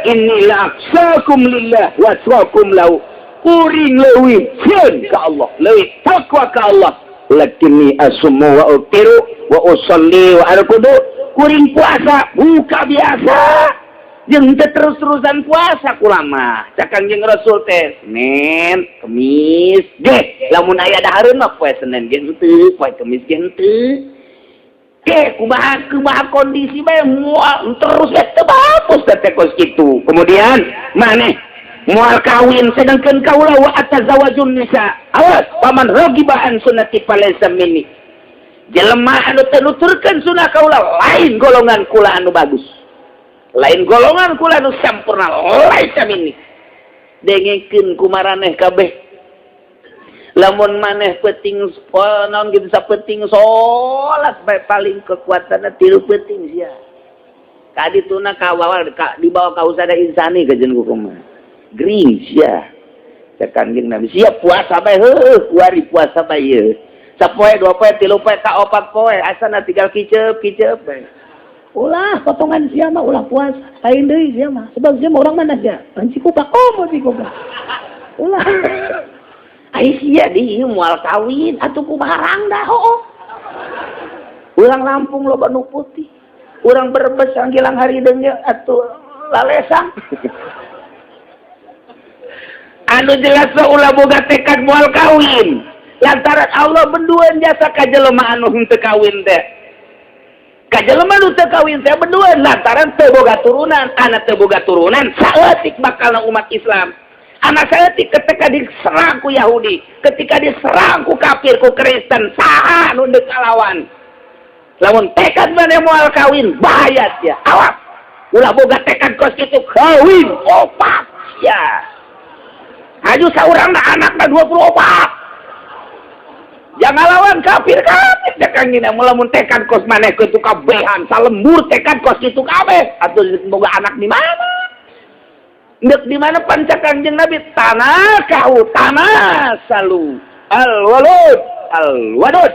inni la akhsyakum lillah wa atqakum lahu. Kuring leuwih sieun ka Allah, leuwih takwa ka Allah. Lakinni asumu wa uftiru wa usalli wa arkudu. Kuring puasa buka biasa jeung teu terus-terusan puasa kula mah. Cak Kangjeng Rasul teh Senin Kemis ge lamun aya dahareun mah, poe Senin ge henteu, poe Kemis ge henteu. Ke kumaha kumaha kondisi bae moal terus teu bagus teh kos kitu. Kemudian maneh moal kawin, sedangkan kaula wa atazawajun nisa. Awas, faman raghiba an sunnati falaysa minni. Jelema anu teu nuturkeun sunnah kaula lain golongan kula anu bagus, lain golongan kula anu sampurna, laisa minni. Dengekeun ku maraneh kabeh, lamun maneh penting naon gitu, sapenting salat bae, paling kekuatanna 3 penting sia. Kadituna ka bawa ka dibawa ka usada insani kajen ku kumaha gering sia. Cek Kanjeng Nabi, siap puasa bae, heuh, kuari puasa bae ieu sapoe, 2 poe, 3 poe, ka 4 poe, asana tinggal kiceup kiceup bae. Ulah potongan sia mah, ulah puasa lain deui sia mah, sebab sia mah orang mana sia? Lain Cikupa, komo Cikupa, ulah. Ai sia di moal kawin atuh kumaha rangda? Hooh, urang Lampung loba nu putih, urang Brebes sanggilang harideung ge atuh lalesang. Anu jelas mah ulah boga tekad moal kawin, lantaran Allah benduan jasa ka jelema anu henteu kawin teh. Ka jelema nu teu kawin teh benduan, lantaran teu boga turunan. Anak teu boga turunan saeutik bakalna umat Islam. Anak saeutik ketika diserang ku Yahudi, ketika diserang ku kafir, ku Kristen, saha nu deuk kalawan? Lamun tekad maneh moal kawin, bahaya sia. Awas, ulah boga tekad kos kitu. Kawin opat sia, aju saurangna anakna 24, jangan lawan kafir kafir. Cek Kangjeng, lamun tekad kos maneh kitu kabehan salembur, tekad kos kitu kabeh atuh boga anak di mana? Ndek di mana pan? Cak Kangjeng Nabi, tanakahu tanasalu al walud al wadud.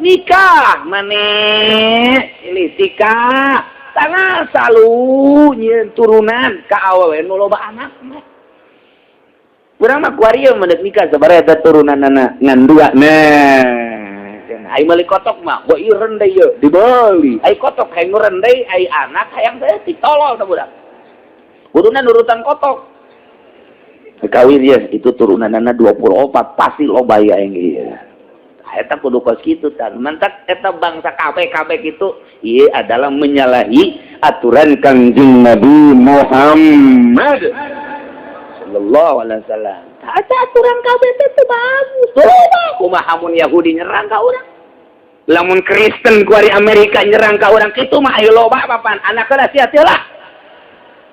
Nikah maneh ini tikah tanasalu, nyieun turunan ka awewe nu loba anak mah. Urang mah kuari ieu mah nikah sabaraha eta turunanana? Ngan dua. Nah, ai meuli kotok mah gua ieu rendai ieu dibeli. Ai kotok hayang nu rendai, ai anak hayang saeutik. Tolol tah budak. Kuduna nurutan kotok. Kawin ya itu turunanana 24, pasti loba ya yang ieu. Eta kudu kos kitu tan. Mantak eta bangsa KB KB kitu ieu adalah menyalahi aturan Kangjeng Nabi Muhammad sallallahu alaihi wasallam. Ada aturan KB teh bagus. Coba kumaha mun Yahudi nyerang ka urang? Lamun Kristen kuari Amerika nyerang ka urang kitu mah, ayo loba papan anak heula sia teu lah.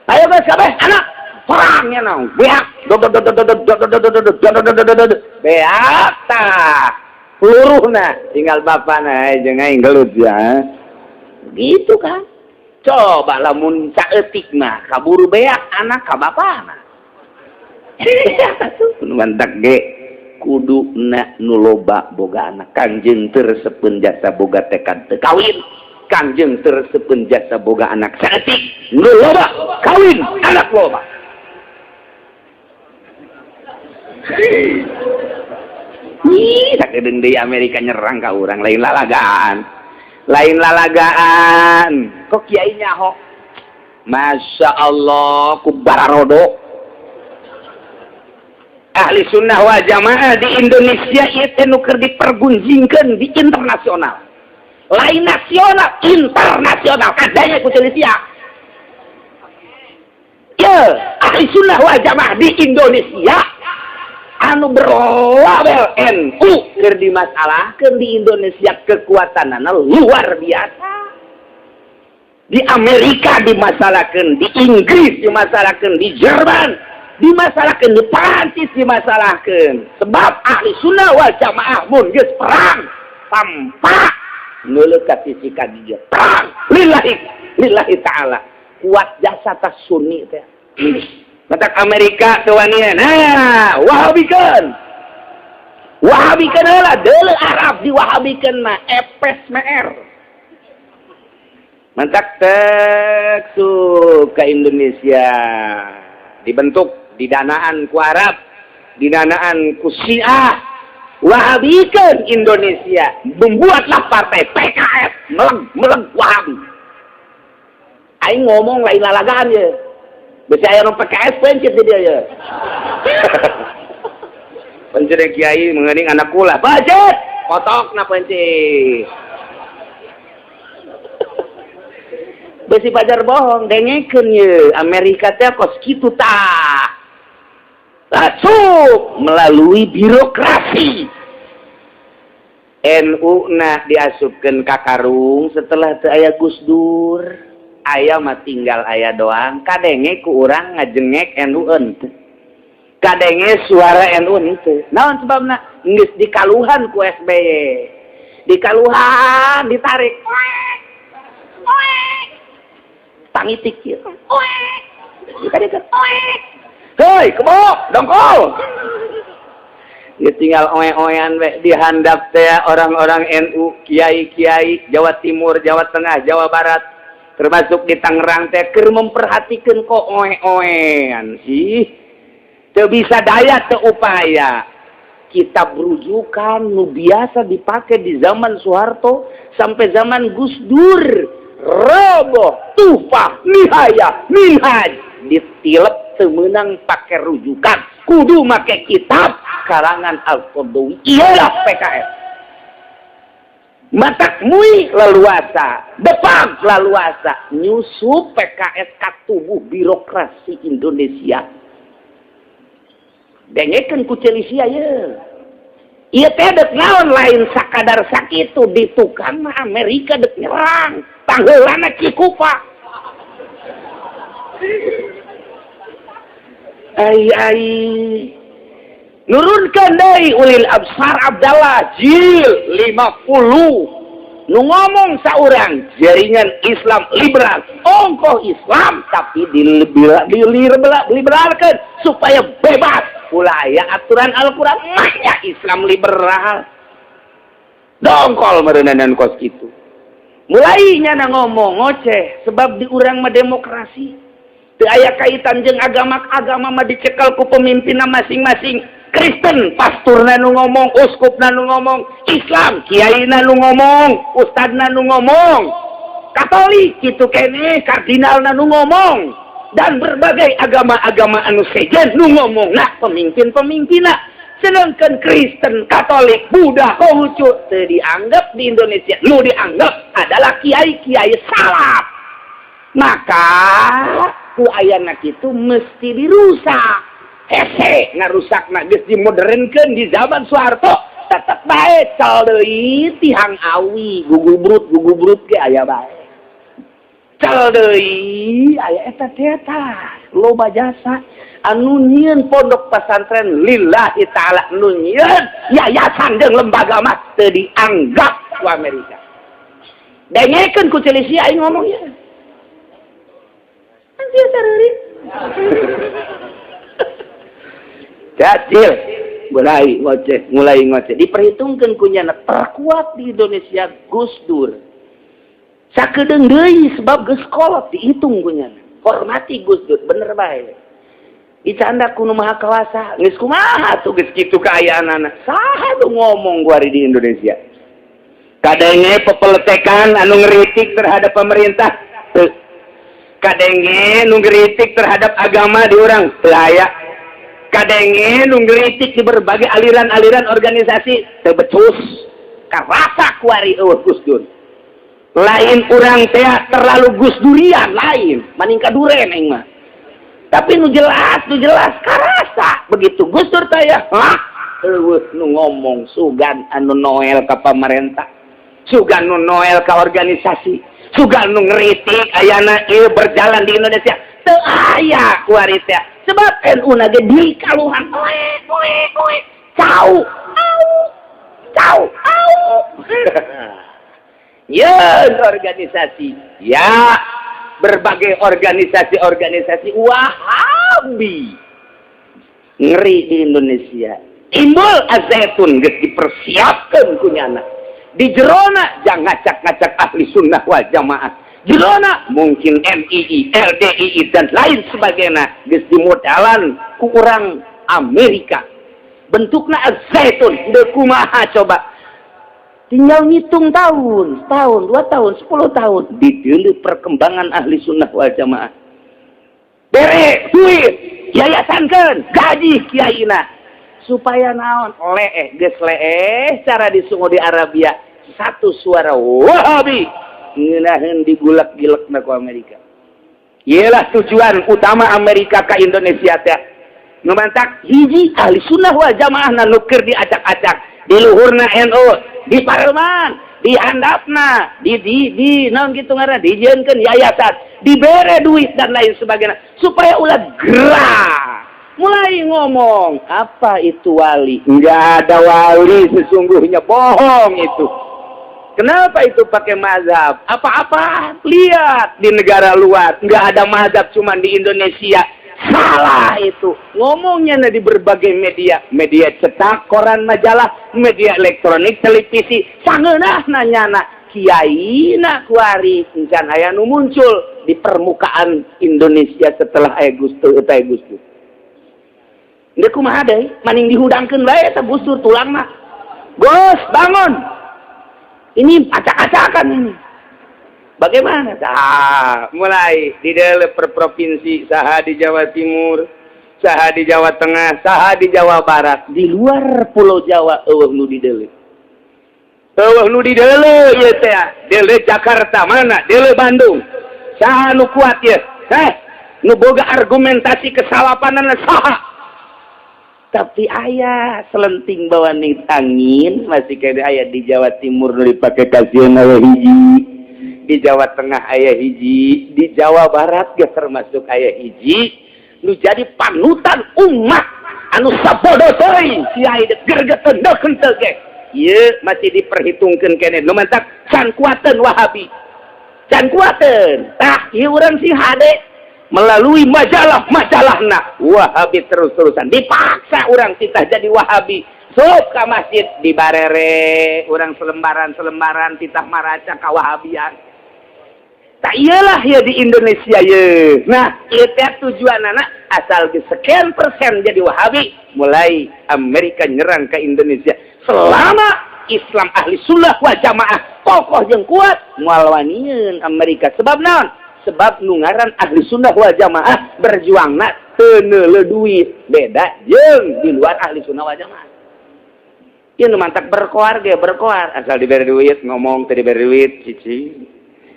Ayo geus kabeh anak perangnya naon beak dod dod dod dod dod dod dod dod dod dod dod beak tah peluruhna, tinggal bapana jeung aing gelut ya gitu kan. Coba lamun saeutik mah kaburu beak anak ka bapana. Mantak ge. Kudu na nu loba boga anak. Kangjeng teu resepeun jasa boga tekad teu kawin. Kangjeng teu resepeun jasa boga anak saeutik. Nu loba kawin anak loba. Ih, sakedeung deui Amerika nyerang ka urang, lain lalagaan. Lain lalagaan. Kok kiai nyaho? Masya Allah, ku bararodo. Ahli sunnah wal jamaah di Indonesia itu nu keur dipergunjingkeun di internasional. Lain nasional, internasional. Kadanya ku Indonesia. Ya, ahli sunnah wal jamaah di Indonesia anu berlabel NU keur dimasalahkeun di Indonesia kekuatanana luar biasa. Di Amerika dimasalahkeun, di Inggris dimasalahkeun, di Jerman dimasalahkeun, di Prancis dimasalahkeun. Sebab ahli sunnah wal jamaah mun geus perang tanpa neuleuh ka sisi ka dieu. Perang lillahi lillahi ta'ala. Kuat jasa tas sunni teh. Matak Amerika teu wanian. Nah, wahabikeun. Wahabikeun heula deuleu Arab diwahabikeun mah epes meer. Mantak tek ke Indonesia dibentuk didanaan ku Arab, didanaan ku Syiah, wahabikeun Indonesia, membuatlah partai PKS meleg-meleg Wahabi. Aing ngomong lain lalagaan ya. Besi aya nu PKS pencet di dia ya. Pencet kiai mengening anak kula, budget, kotok na pencet. Besi pajar bohong, dengekeun ye Amerika teh kos kitu tah. Masuk melalui birokrasi. NU na diasupkeun ka karung setelah teu aya Gus Dur. Aya mah tinggal aya doang, kadenge ku urang ngajengek NU henteu. Kadenge suara NU henteu. Naon sebabna? Geus dikaluhan ku SBY. Dikaluhan ditarik. Tangitik kieu. Hei, kebo, dongkol. Dia tinggal oe-oean we dihandap teh orang-orang NU, kiai-kiai Jawa Timur, Jawa Tengah, Jawa Barat, termasuk di Tangerang teh keur memperhatikan kok oe-oean sih. Teu bisa daya teu upaya. Kitab rujukan nu biasa dipakai di zaman Soeharto sampai zaman Gus Dur. Roboh, tufah, nihaya, minhaj ditilep temenang pakai rujukan kudu make kitab karangan Al-Qaradawi iyalah PKS matak mui leluasa depag leluasa nyusup PKS ka tubuh birokrasi Indonesia dengekeun ku Celisia ye ieu teh dek naon lain sakadar sakitu di tukang mah Amerika dek nyerang pangheulana Cikupa. Ai ai nurunkeun deui ulil absar Abdallah jil 50 nu ngomong saurang jaringan Islam liberal ongkoh Islam tapi diliberalkeun supaya bebas ulah aya aturan Al-Qur'an mah Islam liberal dongkol meureunan kos kitu mulai nyana ngomong ngoceh sebab di urang mah demokrasi teu aya kaitan jeung agama agama mah dicekel ku pemimpinna masing-masing. Kristen pasturna nu ngomong, uskupna nu ngomong, Islam kiaina nu ngomong, ustadna nu ngomong, Katolik kitu keneh kardinalna nu ngomong, dan berbagai agama-agama anu sejen nu ngomong nah pemimpin-pemimpinna. Sedangkan Kristen, Katolik, Buddha, Konghucu teu dianggap di Indonesia, nu dianggap adalah kiai-kiai salaf. Maka ku ayana kitu mesti dirusak. Hese ngarusakna geus dimodernkeun di zaman Soeharto, tetep bae cal deui tihang awi, gugubrut ge aya bae. Cal deui aya eta teh tah, loba jasa anu nyieun pondok pesantren lillahi ta'ala nu nyieun yayasan jeung lembaga mah teu dianggap ku Amerika. Dengekeun ku Celisia aing ngomong ieu. Anjir sareurit. Jajil Mulai ngoceh, mulai ngoceh, diperhitungkan ku nyana terkuat di Indonesia Gus Dur. Sakedeung deui, sebab geus kolot, dihitung ku nyana. Hormati Gus Dur, bener bae. Dicanda ku Nu Maha Kawasa. Geus kumaha tuh, geus kitu kaayaanana. Saha tuh ngomong kuari di Indonesia? Kadenge pepeletekan anu ngeritik terhadap pemerintah? Teu. Kadenge nu ngeritik terhadap agama di urang? Teu aya. Kadenge nu ngeritik di berbagai aliran-aliran organisasi? Teu becus. Karasa kuari euweuh Gus Dur. Lain urang teh terlalu Gus Durian, lain, maning kaduren aing mah. Tapi nu jelas, nu jelas karasa begitu Gus Dur teh ya, hah, euweuh nu ngomong. Sugan anu noel ka pamarentah, sugan nu noel ka organisasi, sugan nu ngeritik ayana ieu berjalan di Indonesia, teu aya kuari teh. Sebab NU na ge di kaluhan, oe oe oe, cau au cau au. Ya, organisasi ya, berbagai organisasi-organisasi Wahabi ngeri di Indonesia. Timbul Al-Zaytun, geus dipersiapkan ku nyana. Di jerona jangan ngacak-ngacak Ahli Sunnah wal Jamaah, jerona mungkin MII, LDII, dan lain sebagainya, geus dimodalan ku urang Amerika, bentukna Al-Zaytun. Deuk kumaha coba? Tinggal ngitung tahun, setahun, 2 tahun, 10 tahun, ditilik perkembangan Ahli Sunnah wal Jamaah, bere duit, yayasankan, gaji kiaina, supaya naon? Leeh, geus leeh cara di Saudi Arabia, satu suara Wahabi ngeunaheun digulak-gilek ku Amerika. Iyalah tujuan utama Amerika ke Indonesia teh. Nu mantak hiji, Ahli Sunnah wal Jamaah nu keur diacak-acak di luhurna NU, di parlemen, di handapna, di naon gitu ngaranna, dijieunkeun yayasan, dibere duit dan lain sebagainya supaya ulah gerak, mulai ngomong apa itu wali. Enggak ada wali sesungguhnya, bohong itu. Kenapa itu pakai mazhab? Apa-apa lihat di negara luar enggak ada mazhab, cuman di Indonesia. Salah itu ngomongnya di berbagai media, media cetak, koran, majalah, media elektronik, televisi. Sangeunah nanyana kiai na kuari encan aya nu muncul di permukaan Indonesia setelah aya Gus Dur eta. Gus Dur deui kumaha deui? Maning dihudangkeun bae eta Gus Dur tulangna. Gus, bangun, ini acak-acakan ini bagaimana? Nah, mulai di dalam per provinsi, saha di Jawa Timur, saha di Jawa Tengah, saha di Jawa Barat, di luar Pulau Jawa euweuh nu di deuleu. Euweuh nu di deuleu ieu teh. Deuleu Jakarta mana? Deuleu Bandung. Saha nu kuat ya? Heh, nu boga argumentasi kesalapanan saha? Tapi aya selenting bawaning angin masih kena aya di Jawa Timur nu dipake kasihan aya hiji, di Jawa Tengah aya hiji, di Jawa Barat ge termasuk aya hiji nu jadi panutan umat anu sabodo teuing kiai gergeteun deuk henteu ge. Ieu masih diperhitungkeun keneh. Nu mantak can kuateun Wahabi, can kuateun. Tah, ieu urang sih hade melalui majalah-majalahna Wahabi terus-terusan dipaksa urang titah jadi Wahabi. Sok ka masjid di barere urang selembaran-selembaran titah maraca kawahabian. Tak iyalah ya di Indonesia ye. Nah, ieu teh tujuan anak asal di sekian persen jadi Wahabi, mulai Amerika nyerang ke Indonesia. Selama Islam Ahli Sunnah wal Jamaah kokoh jeung kuat, moal wanian Amerika. Sebab naon? Sebab nu ngaran Ahli Sunnah wal Jamaah berjuangna teu neuleu duit, beda jeung di luar Ahli Sunnah wal Jamaah. Ieu nu mantak berkoar ge berkoar asal diberi duit ngomong, teu diberi duit cici.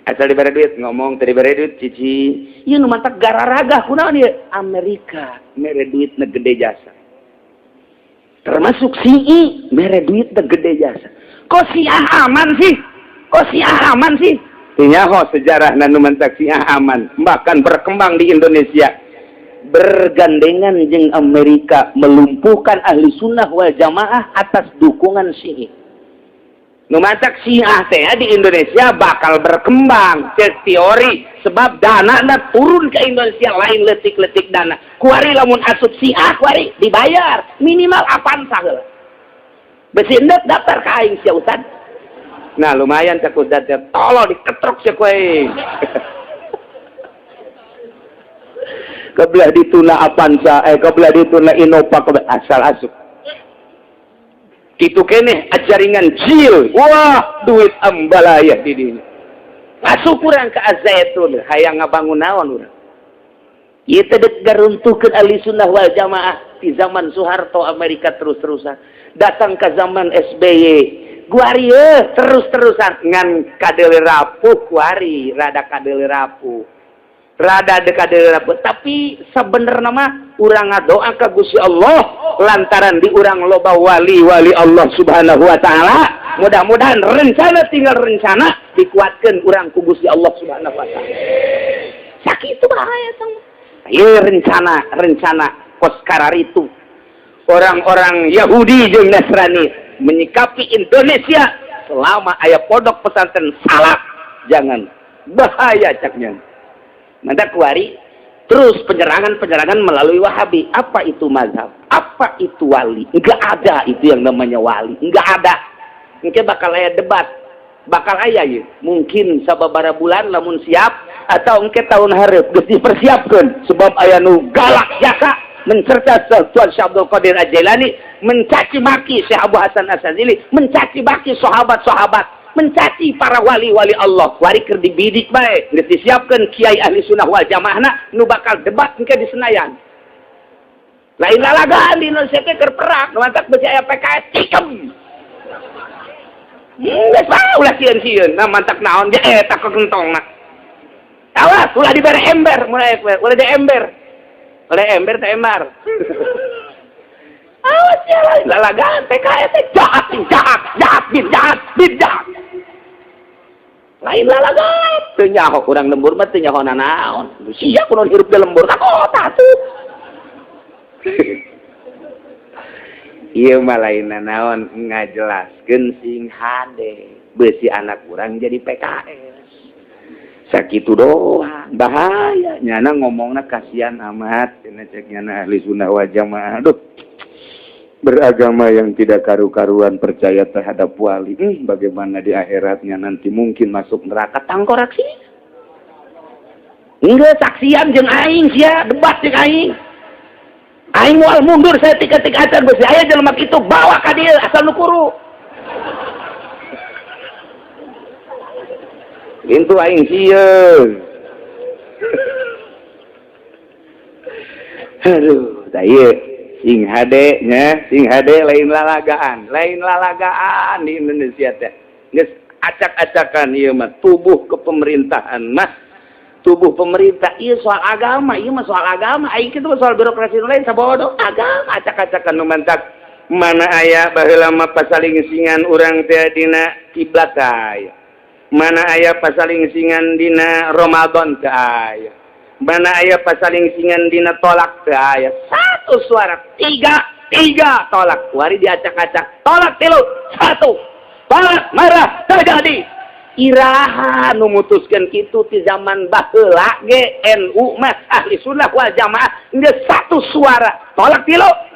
Asal diberi duit ngomong, teu diberi duit cici. Ieu nu mantak gararagah kunaon ieu? Amerika mere duit na gede jasa. Termasuk Syi'i mere duit na gede jasa. Kok Syiah aman sih? Kok Syiah aman sih? Nyaho sejarah nu mantak Syiah aman, bahkan berkembang di Indonesia, bergandengan jeung Amerika melumpuhkan Ahli Sunnah wal Jamaah atas dukungan Syi'i. Nu matak Syiah teh di Indonesia bakal berkembang cek teori sebab dana na turun ke Indonesia lain letik-letik dana. Kuari lamun asup Syiah kuari dibayar minimal Avanza heula. Besi endek daftar ka aing sia Ustad. Nah lumayan cek Ustad teh tolong diketrok sia ku aing. Kebelah dituna Avanza, kebelah dituna Innova, kebelah asal asup. Kitu keneh ajaringan jil, wah duit ambalaya di dinya. Masuk kurang ke Azaitun, hayang ngabangun naon urang. Ieu teh dek garuntuhkeun ahli sunnah wal jamaah di zaman Soeharto Amerika terus-terusan. Datang ke zaman SBY, guari terus-terusan ngan kadeule rapuh kuari, rada kadeule rapuh. Rada dekat rapuh, tapi sebenarnya mah urang ngadoa ka Gusti Allah lantaran di urang loba wali-wali Allah Subhanahu wa taala. Mudah-mudahan rencana tinggal rencana dikuatkeun urang ku Gusti Allah Subhanahu wa taala. Sakitu bahaya tong. Ieu rencana kos kararitu. Orang-orang Yahudi jeung Nasrani menyikapi Indonesia selama aya pondok pesantren salaf jangan bahaya caknya. Maka kuari terus penyerangan-penyerangan melalui Wahabi. Apa itu mazhab? Apa itu wali? Enggak ada itu yang namanya wali. Enggak ada. Mungkin bakal aya debat. Bakal aya ya. Mungkin sababara bulan lamun siap atau engke tahun hareup geus dipersiapkeun sebab aya nu galak jaka mencerca Tuan Syekh Abdul Qadir Al-Jailani, mencaci maki Syekh Abu Hasan Asy-Syadzili, mencaci maki sahabat-sahabat, mencaci para wali-wali Allah. Wari keur dibidik bae, geus disiapkeun kiai ahli sunnah wal jamaahna nu bakal debat engke di Senayan. Lain lalagaan di Indonesia teh keur perang, nu mantak beusi aya PKS cikem. Geus bae ulah sieun-sieun, nah mantak naon ge eta kekentongna. Awas ulah dibere ember, mulai ulah di ember. Ulah ember teh embar. Awas ya lain lalagaan PKS teh jahat, jahat, jahat, bin jahat, bin jahat. Lain lalagaan teu nyaho urang lembur mah teu nyaho nanaon. Sia kunaon hirup di lembur ka kota tuh. Ieu mah lain nanaon ngajelaskeun sing hade beusi anak urang jadi PKS. Sakitu doang bahaya nyana ngomongna kasihan amat cenah cek nyana ahli sunnah wal jamaah. Aduh, beragama yang tidak karu-karuan percaya terhadap wali, bagaimana di akhiratnya nanti mungkin masuk neraka tangkorak sih. Enggak saksian jeung aing sia debat jeung aing. Aing moal mundur saya tika-tika acan beusi aya jelema kitu bawa ka dieu asal nu kuru. Intu aing sieun. Aduh, tah ieu sing hade nya, sing hade lain lalagaan di Indonesia teh. Geus acak-acakan ieu mah tubuh kepemerintahan mah. Tubuh pemerintah ieu soal agama, ieu mah soal agama, aing kitu mah soal birokrasi nu lain sabodo agama acak-acakan nu mantak. Mana aya baheula mah pasalingsingan urang teh dina kiblat aya. Mana aya pasalingsingan dina Ramadan teh aya. Mana aya pasalingsingan dina tolak teh aya. Satu suara, tiga tolak. Wari diacak-acak, tolak 3, 1. Tolak marah terjadi. Iraha nu mutuskeun kitu ti zaman baheula ge NU mah ahli sunnah wal jamaah geus satu suara. Tolak 3,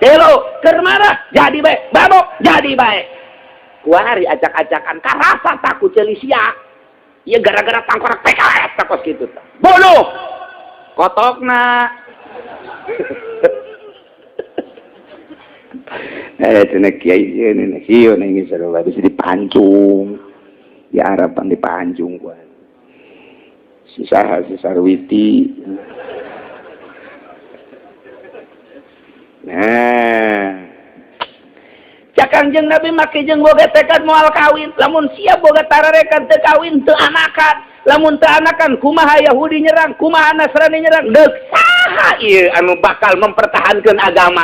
keur marah jadi bae, babok jadi bae. Kuari acak-acakan karasa takut ceuli sia. Ieu gara-gara tangkorak PKS takos kitu tah. Bunuh. Kotokna. Cenah kiai sieun sieun aing sarua bisa dipancung. Di Arab pan dipancung kuat. Si saha si Sarwiti. Nah, cak Kangjeng Nabi make jeung boga tekad moal kawin, lamun sia boga tararekan teu kawin teu anakan, lamun teu anakan kumaha Yahudi nyerang, kumaha Nasrani nyerang, deuk saha ieu anu bakal mempertahankeun agama.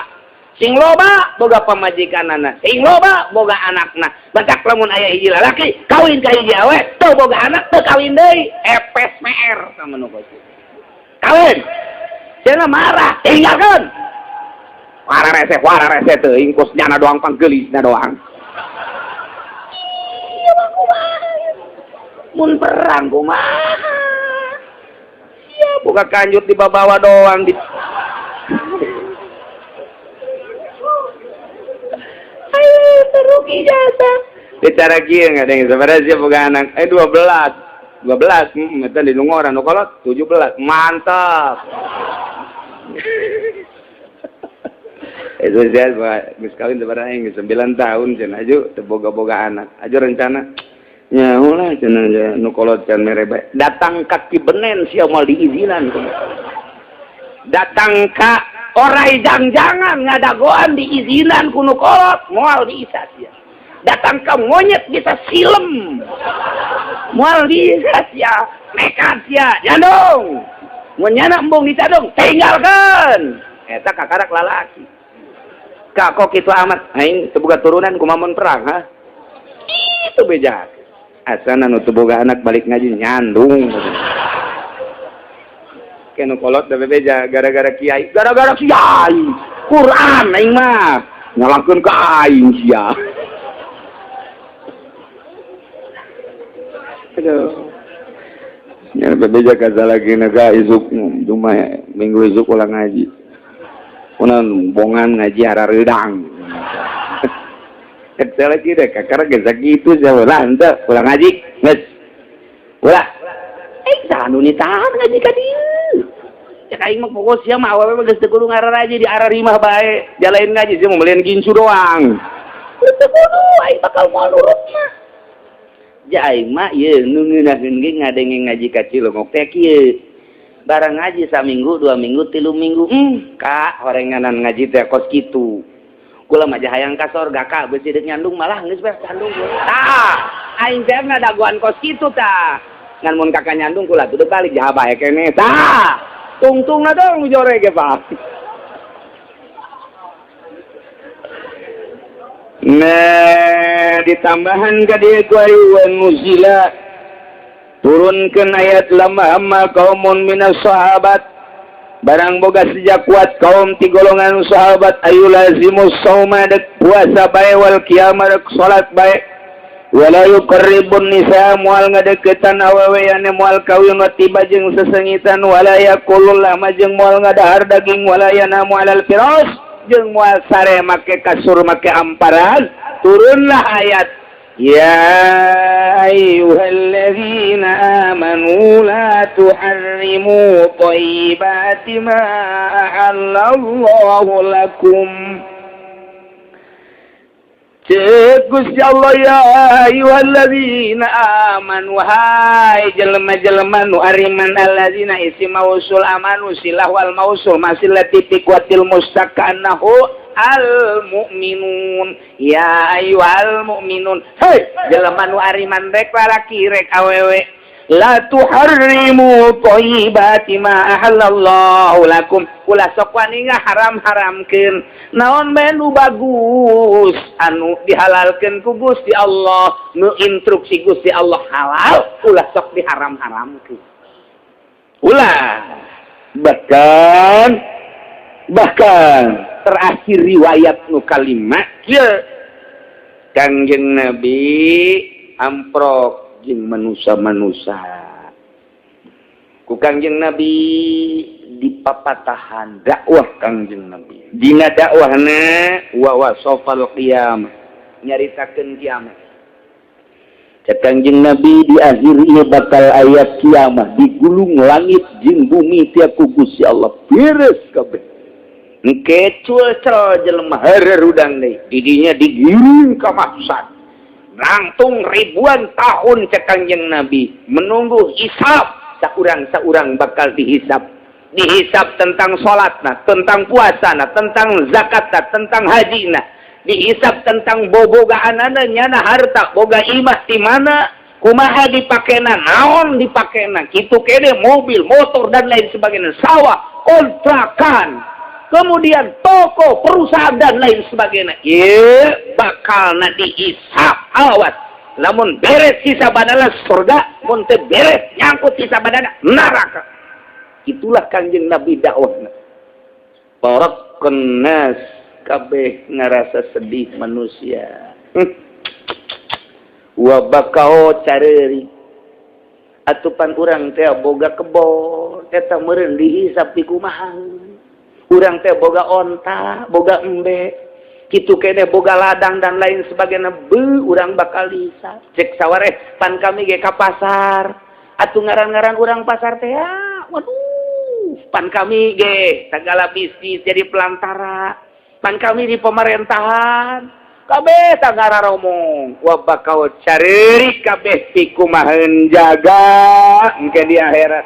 Sing loba boga pamajikanana, sing loba boga anakna. Batak lamun aya hiji lalaki kawin ka hiji awe, teu boga anak teu kawin deui, epes meer sama nu kitu. Kawin. Cenah marah, tinggalkeun. Wara rese teuing kos nyana doang panggeulisna doang. Mun perang kumaha? Sia buka kanjut di bawah doang di. Ayo teruk ijazah. Bicara kieu nggak ada yang sebenarnya sia boga anak. 12. 12, eta di lungoran nu kolot 17. Mantap. Itu saya geus kawin sebenarnya geus 9 tahun cenah aju teu boga-boga anak. Aju rencana nyaho lah cenah nu kolot can mere bae. Datang ka Ki Benen sia moal diizinan. Datang ka orai jang-jangan ngadagoan diizinan ku nu kolot moal diisa sia. Datang ka monyet bisa silem. Moal diisa sia, nekat sia, nyandung. Mun nyana embung dicadung, tinggalkeun. Eta kakarak lalaki. Kak kok kitu amat aing teu boga turunan kumaha mun perang ha? Itu beja. Asana nu teu boga anak balik ngaji nyandung. Kenu kolot da bebeja gara-gara kiai, gara-gara kiai. Quran aing mah nyalahkeun ka aing sia. Aduh. Nya bebeja kasalagi naga isuk cuma minggu isuk ulang ngaji. Kunan bongan ngaji harareudang. Cek lagi deh, kakara geus sakitu sia ulah henteu ulah ngaji. Geus. Ulah. Saha nu nitahan ngaji ka dieu. Cek aing mah pokok sia mah awewe mah geus teu kudu ngararaji di ararimah bae. Jalain ngaji sia mah melian gincu doang. Teu kudu aing bakal moal nurut mah. Ja aing mah ieu nu ngeunaheun ge ngadenge ngaji ka Cilongok teh kieu. Barang ngaji saminggu, 2 minggu, 3 minggu, kak horenganan ngaji teh kos kitu. Kula mah hayang ka sorga kak beusi deuk nyandung malah geus beres nyandung. Tah, aing teh ngadagoan kos kitu tah. Ngan mun kakak nyandung kula tuh balik jaha bae keneh. Tah, tungtungna dong jore ge Pak. Nah, ditambahan ka dieu ku wa nuzila turunkan ayat lama amma kaumun minas sahabat barang boga sejak kuat kaum ti golongan sahabat ayu lazimus sauma dek puasa bae wal qiyamah dek salat bae wala yuqarribun nisa moal ngadeukeutan awewe ane moal kawin wa tiba jeung sesengitan wala yaqulul lama jeung moal ngadahar daging wala yanamu alal firas jeung moal sare make kasur make amparan. Turunlah ayat Ya ayyuhalladzina amanu la tuharrimu thayyibati ma ahallallahu lakum. Cek Gusti Allah ya ayyuhalladzina amanu hai jelema-jelema nu ariman alladzina isim mausul amanu silah wal mausul masilati tiqwatil mustaqannahu al-mu'minun ya ayyuhal mu'minun hei jelema nu ariman rek lalaki rek awewe la tuharrimu thayyibati ma ahallallahu lakum ulah sok wani ngaharam-haramkeun naon bae nu bagus anu dihalalkeun ku Gusti Allah nu instruksi Gusti Allah halal ulah sok diharam-haramkeun ulah. Bahkan terakhir riwayat nu kalima kieu Kangjeng Nabi amprok jeung manusa-manusa ku Kangjeng Nabi dipapatahan dakwah Kangjeng Nabi dina dakwahna wa wasafal qiyamah nyaritakeun kiamat. Cek Kangjeng Nabi di akhir ieu bakal aya kiamat digulung langit jeung bumi tiap ku Gusti Allah beres kabeh. Engke cuel jelema harerudang deui didinya digiring ka mahsar langtung ribuan tahun cek Kangjeng Nabi menunggu hisab saurang-saurang bakal dihisab dihisab tentang salatna, tentang puasana, tentang zakatna, tentang hajina, dihisab tentang bobogaanana nyana harta boga imah di mana kumaha dipakena naon dipakena kitu kene mobil motor dan lain sebagainya sawah kontrakan kemudian toko perusahaan dan lain sebagainya ieu bakalna dihisab awas lamun beres hisabanana surga mun teu beres nyangkut hisabanana neraka. Itulah Kangjeng Nabi dakwahna. Barakun nas kabeh ngarasa sedih manusia. Wa bakau careri. Atupan urang teh boga kebon, eta meureun dihisab di kumaha? Urang teh boga onta, boga embe, kitu kene, boga ladang dan lain sebagainya, be urang bakal dihisab. Cek sawareh, pan kami ge ka pasar. Atuh ngaran-ngaran urang pasar teh ya, waduh, pan kami ge segala bisnis jadi pelantara, pan kami di pemerintahan kabeh tagara romong. Wah, bakal careurik kabeh pikumaheun jaga engke di akhirat.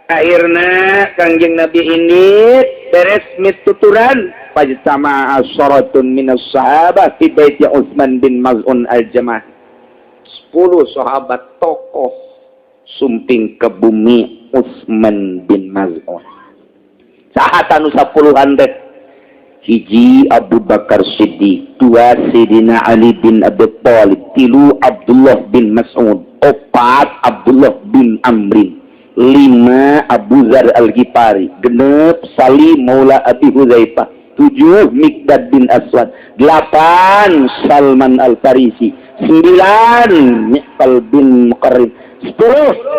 Akhirna Kangjeng Nabi ini beres mituturan, fajtama asyaratun minas sahabah fi baiti Utsman bin Maz'un al-Jamahi. 10 sahabat tokoh sumping ke bumi Utsman bin Maz'un. Saha anu sapuluhan teh? Hiji, Abu Bakar Siddiq. Dua, Sayyidina Ali bin Abi Thalib. Tilu, Abdullah bin Mas'ud. Opat, Abdullah bin Amrin. Lima, Abu Zar Al-Ghifari. 6, Salim Maula Abi Hudzaifah. Tujuh, Mikdad bin Aswad. Delapan, Salman Al-Farisi. Sembilan, Miqbal bin Muqarrin. 10,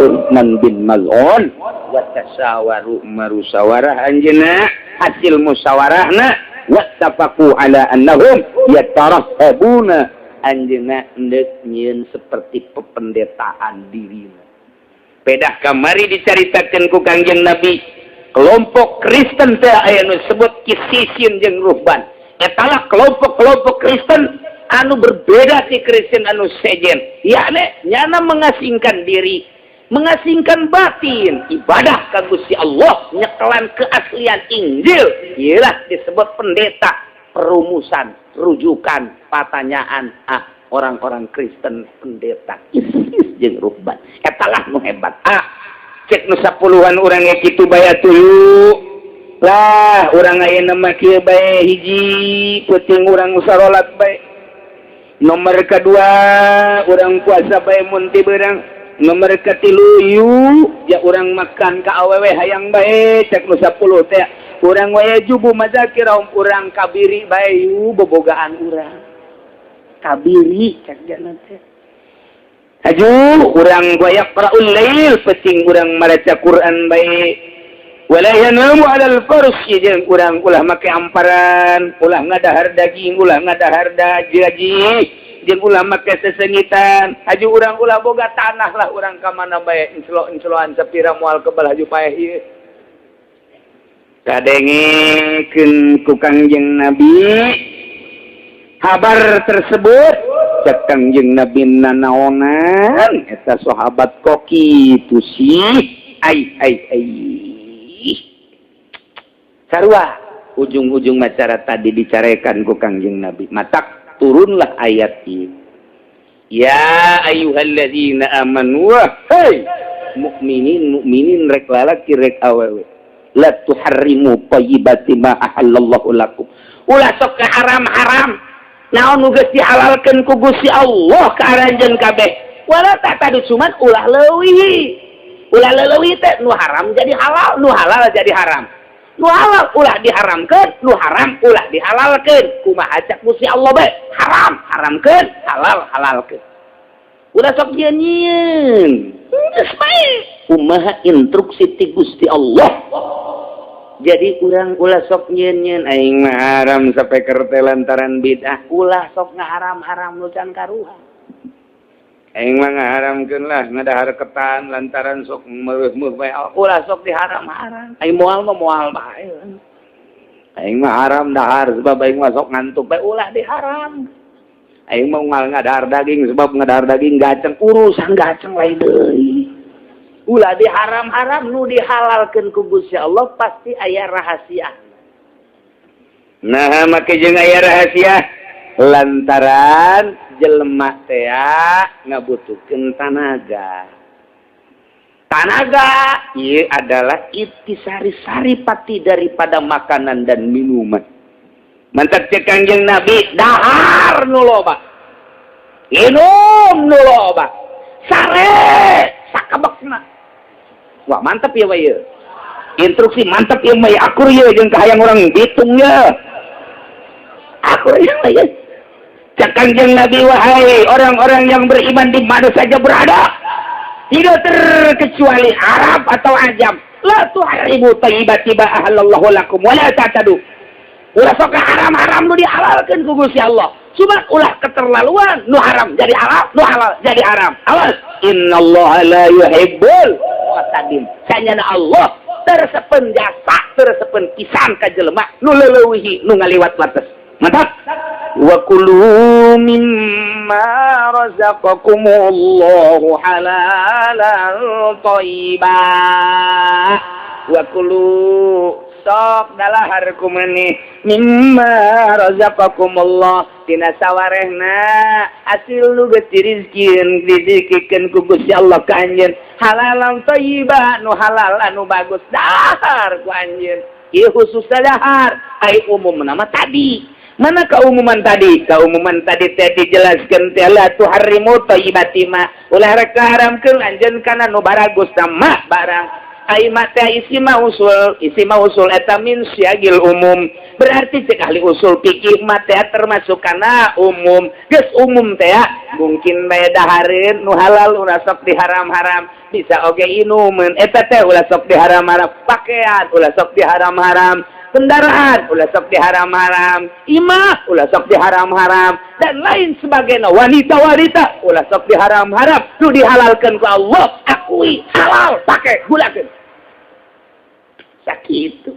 Utsman bin Maz'un. Wa tasyawaru, marusawarah anjeunna. Hasil musyawarahna, wattafaqu ala annahum yatarahhabuna, anjeunna endek nyieun seperti pependetaan dirina. Pedah kamari dicaritakeun ku Kangjeng Nabi, kelompok Kristen teh aya nu disebut kisisin jeung ruhban. Etalah kelompok-kelompok Kristen anu berbeda ti Kristen anu sejen, yakni nyana mengasingkan diri, mengasingkan batin, ibadah ka Gusti Allah, nyekelan keaslian Injil. Iyalah disebut pendeta, perumusan, rujukan pertanyaan. Ah, orang-orang Kristen pendeta kisis jeung ruhban etalah nu hebat. Ah, cek nu sapuluhan, urang ge kitu bae atuh lah. Urang ayeuna mah kieu bae: hiji, peuting urang sarolat bae. Nomor kedua, urang puasa bae mun ti beurang. Nomor katilu, yuk ya, urang makan ka awewe hayang bae. Cek nu 10 teh, urang wae jubu mazakirahum, urang kabiri bae yu, bobogaan urang kabiri. Cek jana teh, aju urang yaqra'ul lail, peuting urang maca Quran bae. Wala yanamu 'alal farsi, jeung urang ulah make amparan, ulah ngadahar daging, ulah ngadahar daji, jeung ulah make sesengitan. Aju urang ulah boga tanah lah, urang ka mana bae enclo-encloan sapira moal kebal haju paeh ieu. Kadengekeun ku Kangjeng Nabi kabar tersebut. Cek Kangjeng Nabi, nanaonan eta sahabat kok kitu sih? Ai ai ai, sarua ujung-ujung macara tadi dicarekan ku Kangjeng Nabi, matak turunlah ayat ini, ya ayyuhalladzina amanu, hey mukminin mukminin, rek lalaki rek awewe, la tuharrimu thayyibati ma ahallallahu lakum, ulah sok ke haram-haram naon nu geus dihalalkeun ku Gusti Allah ka aranjeun kabeh. Wala tadi cuman ulah leuwih, ulah leuwih teh nu haram jadi halal, nu halal jadi haram. Nu halal ulah diharamkeun, nu haram ulah dihalalkeun. Kumaha cak Gusti Allah bae? Haram haramkeun, halal halalkeun. Ulah sok nyieun, geus bae kumaha instruksi ti Gusti Allah. Jadi urang ulah sok nyieun, aing mah haram sapeker teh lantaran bid'ah. Ulah sok ngaharam-haram nu can karuhan. Aing mah ngaharamkeun lah ngadahar ketan lantaran sok meuh-meuh bae. Ulah sok diharam-haram. Aing moal mah moal bae. Aing mah haram dahar sebab aing mah sok ngantuk bae. Ulah diharam. Aing mah ngal ngadahar daging sebab ngadahar daging gaceng, urusan gaceng lain deui. Ulah diharam-haram. Nu dihalalkeun ku Gusti Allah pasti aya rahasia. Nah, make jeung aya rahasia lantaran jelema teh ngabutuhkeun tanaga. Tanaga ieu adalah intisari saripati daripada makanan dan minuman. Mantap, cek Kangjeng Nabi, dahar nu loba, minum nu loba, sare sakabekna. Wah, mantap ya, Pak, ya. Instruksi mantap ya, Pak. Akur ya jeung kahayang orang Bitung ya. Akur ya, Pak, ya. Cek Kangjeng Nabi, wahai orang-orang yang beriman di mana saja berada. Tidak terkecuali Arab atau Ajam. La tuharrimu thayyibati ma ahallallahu lakum wa la ta'tadu. Ulah sok haram-haram nu dihalalkeun ku Gusti Allah. Cuma ulah keterlaluan, nu haram jadi halal, nu halal jadi haram. Awas, innallaha la yuhibbul mu'tadin. Sanyana Allah teu resepeun jasa, teu resepeun pisan ka jelema nu leuleuwihi, nu ngaliwat batas. Mantap. Wa kulu mimma razaqakumullahu halalan thayyiba. Wa kulu, sok dalahar kumaneh, mimma razaqakumullah, tina sawarehna hasil nu geus dirizkieun, dirizkikeun ku Gusti Allah ka anjeun, halalan thayyiba, nu halal anu bagus, dahar ku anjeun. Ieu khusus dahar, ai umum nama tadi mana? Keumuman tadi, keumuman tadi teh dijelaskeun teh la tuharrimu thayyibati ma, ulah rek haramkeun anjeun kana nu baragus sama barang. Ai ma teh isi mausul, isi mausul eta min siyagil umum. Berarti cek ahli usul fikih ma teh termasuk kana umum. Geus umum teh mungkin bae dahareun nu halal ulah sok diharam-haram, bisa oge inumeun eta teh ulah sok diharam-haram, pakaian ulah sok diharam-haram, kendaraan ulah sok diharam-haram, imah ulah sok diharam-haram, dan lain sebagainya, wanita-wanita ulah sok diharam-haram. Nu dihalalkan ku Allah akui halal, pakai gunakeun. Sakitu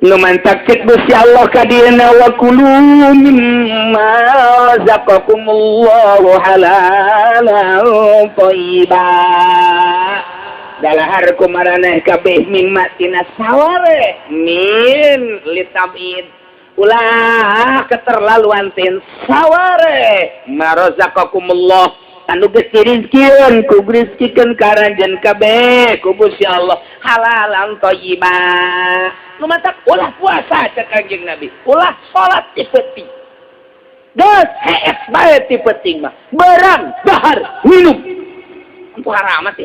nu mantak cek Gusti Allah ka dieuna wa kulu mimma razaqakumullahu halalan thayyiba. Dalahar kumaraneh kabeh mimma, tina saware, min litab'id, ulah keterlaluan tin saware, ma razaqakumullah, anu geus dirizkieun ku rizkikeun ka aranjeun kabeh ku Gusti Allah halalan thayyiba. Nu matak ulah puasa cek Kanjeng Nabi, ulah salat ti peuting, geus hees bae ti peuting mah, beurang dahar minum. Itu haram sih.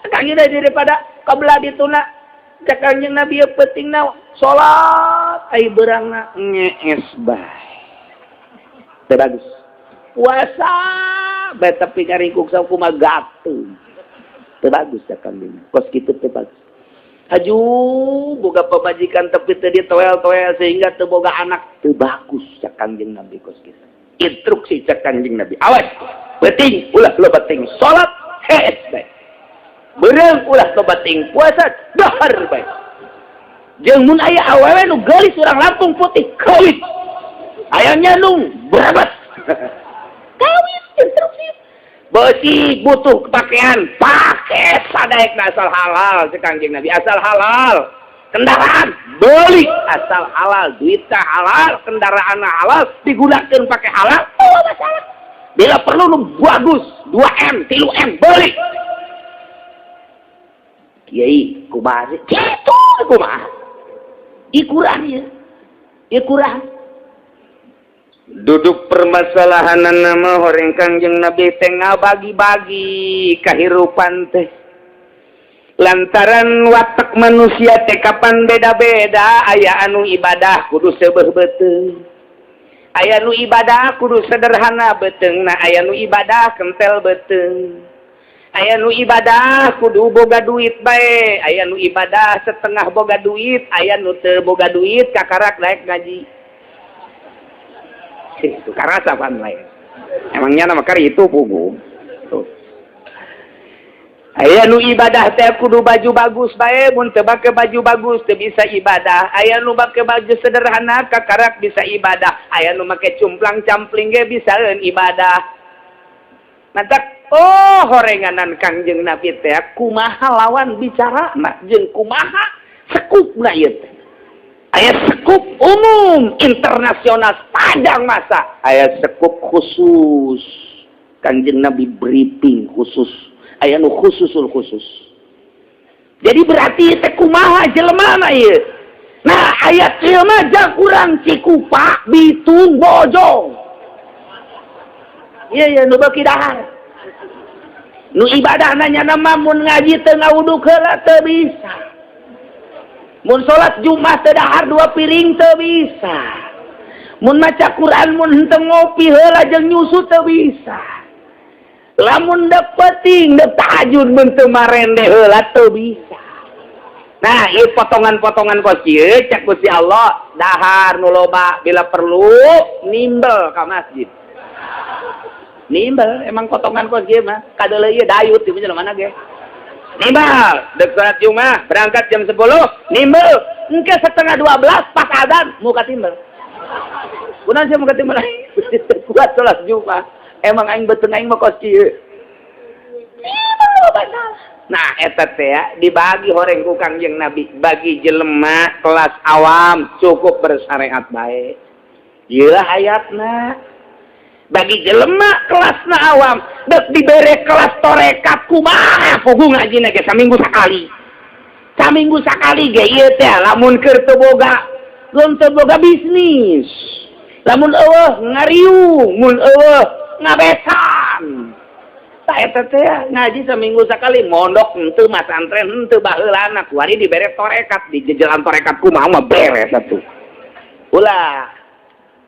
Kanjeng daripada kabelah dituna cek Kanjeng Nabi peutingna salat, ai beurangna ngees bae. Teu bagus. Puasa bae tapi ngaringkuk sakumaha gateung. Teu bagus cek Kanjeng. Kos kitu teu bagus. Haju boga pamajikan tapi teu ditoel-toel sehingga teu boga anak, teu bagus cek Kanjeng Nabi kos kitu. Instruksi cek Kanjeng Nabi. Awas, peuting ulah loba teuing salat, hees bae. Beurang ulah loba teuing puasa, dahar bae. Jeung mun aya awewe nu geulis urang Lampung putih, kawin. Aya nyandung berabat. Kawin, instruksi. Besi butuh pakaian, pakai sadaekna asal halal cek Kanjeng Nabi, asal halal. Kendaraan beli asal halal, duitnya halal, kendaraan halal, digunakan pakai halal, oh masalah. Bila perlu nu bagus, 2 M, 3 M, beli. Kiai kumaha sih? Kitu kumaha? Ieu ya. Ieu kurang. Duduk permasalahan nama horeng Kangjeng Nabi teh bagi-bagi kehidupan teh lantaran watak manusia teh kapan beda-beda. Aya anu ibadah kudu seubeuh beuteung, aya nu ibadah kudu sederhana beuteung, nah aya nu ibadah kentel beuteung, aya nu ibadah kudu boga duit bae, aya nu ibadah setengah boga duit, aya nu teu boga duit kakarak daek ngaji. Itu karasa pan lain emangnya nama kari itu pugu. Aya nu ibadah teh kudu baju bagus bae, mun teu make baju bagus teu bisa ibadah. Aya nu make baju sederhana kakarak bisa ibadah. Aya nu make cumplang campling ge bisaeun ibadah. Mantak oh horenganan Kangjeng Nabi teh kumaha lawan bicara jeung kumaha sekupna ieu teh. Aya sekup umum internasional sepanjang masa, aya sekup khusus. Kanjeng Nabi briefing khusus, aya nu khususul khusus. Jadi berarti teh kumaha jelema na ieu? Nah, ayat ieu mah jang urang Cikupa, Bitung, Bojong. Iya iya, nu beuki dahar. Nu ibadah nanya nama mun ngaji teu ngawuduk heula teu bisa. Mun salat Jumat teu dahar dua piring teu bisa. Mun maca Quran mun henteu ngopi heula jeung nyusu teu bisa. Lamun dek penting dek tahajud bentuk marende heula teu bisa. Nah, ieu potongan-potongan kos kieu cek Gusti Allah, dahar nu loba, bila perlu nimbel ka masjid. Nimbel emang potongan kos kieu mah kadeuleu ieu dayut di mana ge. Nimbel, dek salat Jumat berangkat jam 10, nimbel engke setengah 12 pas adzan muka timbel. Kunaon sia muka timbel? Kuat salat Jumat. Emang aing beuteung aing mah kos kieu. Nah, eta teh dibagi horeng ku Kangjeng Nabi, bagi jelema kelas awam cukup bersyariat bae. Ieu hayatna. Bagi jelema kelasna awam dek dibere kelas torekat kumaha kudu ngajina ge saminggu sakali. Saminggu sakali ge ieu teh lamun keur teu boga, lamun teu boga bisnis. Lamun eueuh ngariung, mun eueuh ngabesan. Tah eta teh ngaji seminggu sekali, mondok henteu, masantren henteu, baheulana kuari dibere torekat, di jejelan torekat kumaha mah beres atuh. Ulah.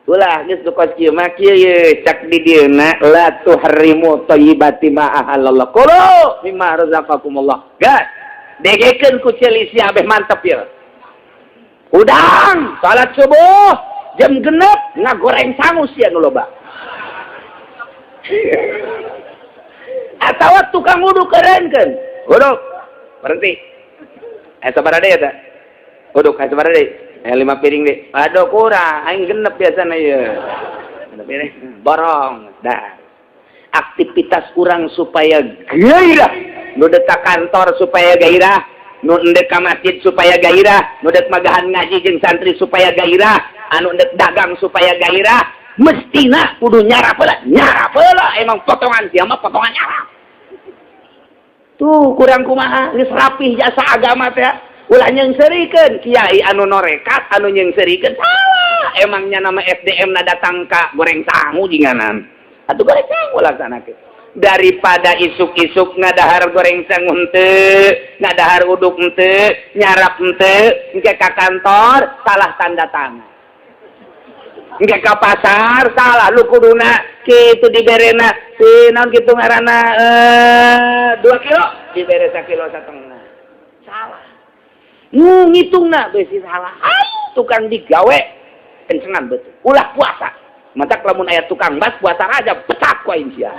Ulah geus nu kos kieu mah kieu ye cak di dieuna la tuharrimu thayyibati ma ahallallah. Kulu mimma razaqakumullah. Gas. Degekeun ku ceuli sia abeh mantep ieu. Udang salat subuh jam 6 ngagoreng sangu sia nu loba. Atau tukang uduk kerenkeun. Uduk. Berhenti. Sabar deui eta. Uduk sabar deui. 5 piring deui. Aduh kurang, aing genep biasana ieu. Genep piring. Borong. Dah. Aktivitas urang supaya gairah. Nu dek ka kantor supaya gairah, nu endek ka masjid supaya gairah, nu dek magahan ngaji jeung santri supaya gairah, anu endek dagang supaya gairah, mestina kudu nyarap heula, nyarap heula emang potongan sia mah potongan nyarap. Tuh kurang kumaha geus rapih jasa agama teh. Ulah nyeungseurikeun kiai anu norekat anu nyeungseurikeun salah. Emangnya nama SDM na datang ka goreng sangu jinganan. Atuh goreng sangu laksanakeun. Daripada isuk-isuk ngadahar goreng sangu henteu, ngadahar uduk henteu, nyarap henteu, engke ka kantor salah tanda tangan. Engke ka pasar salah lu kuduna kitu diberena si naon kitu ngaranna 2 kilo dibere sakilo satengah. Salah. Nu ngitungna beusi salah. Ayo tukang digawe kencengan betul. Ulah puasa. Matak lamun aya tukang bas puasa Rajab pecat ku aing sia.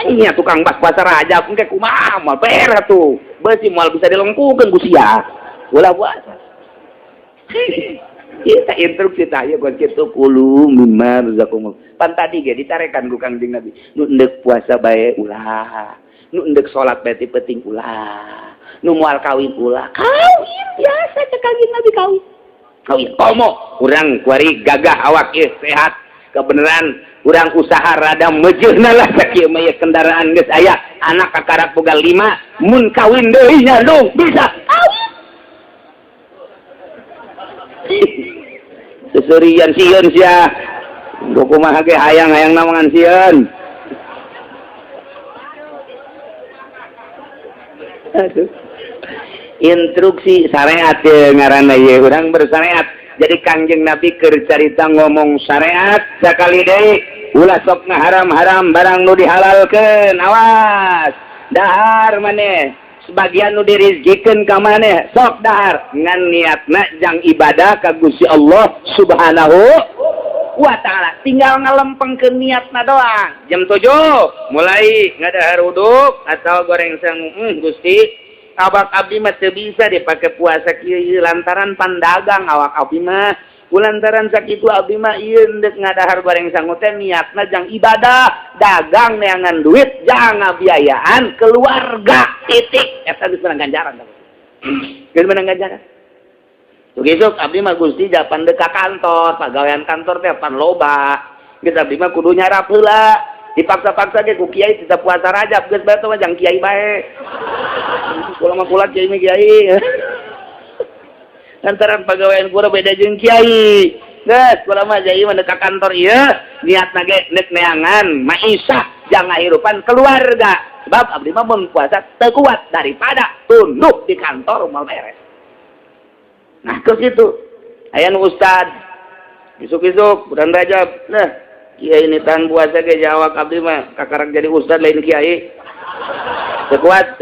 Nya tukang bas puasa Rajab engke kumaha moal beres tuh. Beusi moal bisa dilengkukeun ku sia. Ulah puasa. Kita instruksi tah ieu kos kitu kulu mimma razaqakumullah. Pan tadi ge ditarekan ku Kangjeng Nabi. Nu endek puasa bae ulah. Nu endek salat bae ti penting ulah. Nu moal kawin ulah. Kawin biasa cek Kangjeng Nabi kawin. Kawin komo urang kuari gagah awak ieu sehat. Kebenaran urang usaha rada mejeuhna lah sakieu mah ieu kendaraan geus aya anak kakarak boga 5 mun kawin deui nyandung bisa kawin. Seserian sieun sia. Kumaha ge hayang-hayang namangan sieun. Aduh. Instruksi syariat ye ngaranna ye urang bersyariat. Jadi Kangjeng Nabi keur carita ngomong syariat sakali deui ulah sok ngaharam-haram barang nu dihalalkeun awas. Dahar maneh sebagian nu dirizkikeun ka maneh sok dahar ngan niatna jang ibadah ka Gusti Allah Subhanahu wa taala. Tinggal ngalempengkeun niatna doang. Jam 7 mulai ngadahar uduk atau goreng sangu. Gusti awak abdi mah teu bisa dipake puasa kieu lantaran pandagang awak abdi mah lantaran sakitu abdi mah ieu endek ngadahar goreng sangu teh niatna jang ibadah dagang neangan duit jang ngabiayaan keluarga titik eta geus menang ganjaran geus menang ganjaran. Tuh isuk abdi mah Gusti japan deuk ka kantor pagawean kantor teh pan loba geus abdi mah kudu nyarap heula dipaksa-paksa ge ku kiai tidak puasa Rajab geus bae mah jang kiai bae. Kula mah kula kiai mah kiai. Lantaran pagawean kula beda jeung kiai. Geus kula mah jadi mah ka kantor ieu niatna ge nek neangan maisah jang ngahirupan keluarga. Sebab abdi mah mun puasa teu kuat daripada tunduk di kantor moal beres. Nah, ke situ aya nu ustad isuk-isuk bulan Rajab. Nah, Kiai ini tahan puasa ge jawab, abdi mah kakarak jadi ustad, lain kiai. Teu kuat.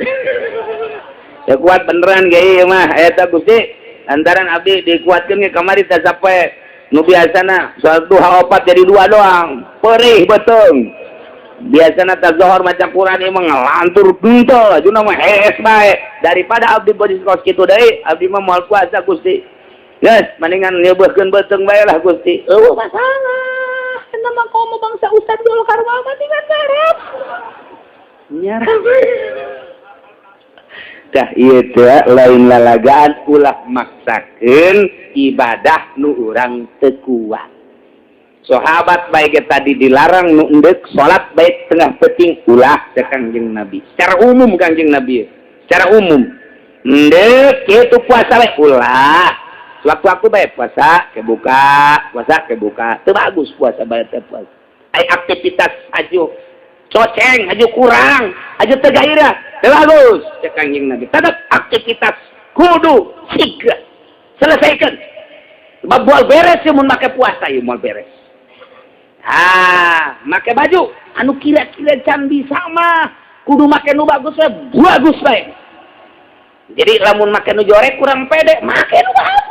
Teu kuat beneran kiai mah eta, Gusti. Lantaran abdi dikuatkeun ge kamari teh sampai nu biasana salat duha opat jadi dua doang. Perih beuteung. Biasana teh zohor maca Quran ieu mah ngelantur henteu, ajuna mah hees bae. Daripada abdi posisi kos kitu deui, abdi mah moal puasa, Gusti. Geus, mendingan nyeubeurkeun beuteung bae lah, Gusti. Eueuh masalah. Nama komo bangsa Ustad Golkar mah mendingan nyarap. Nyarap. Dah ieu teh lain lalagaan, ulah maksakeun ibadah nu urang teu kuat. Sahabat baik tadi dilarang nu endek salat baik tengah peuting ulah cek Kangjeng Nabi. Secara umum Kangjeng Nabi. Secara umum. Endek kitu puasa bae ulah. Sewaktu-waktu bae puasa kebuka, puasa kebuka. Teu bagus puasa bae teh puasa. Ai aktivitas aju coceng, aju kurang, aju teu gairah. Teu bagus cek Kangjeng Nabi. Tetap aktivitas kudu siga selesaikan. Sebab moal beres ya mun make puasa ieu, moal beres. Ah, make baju anu kira-kira can bisa mah kudu make nu bagus we, bagus we. Jadi lamun make nu jorek kurang pede, make nu bagus.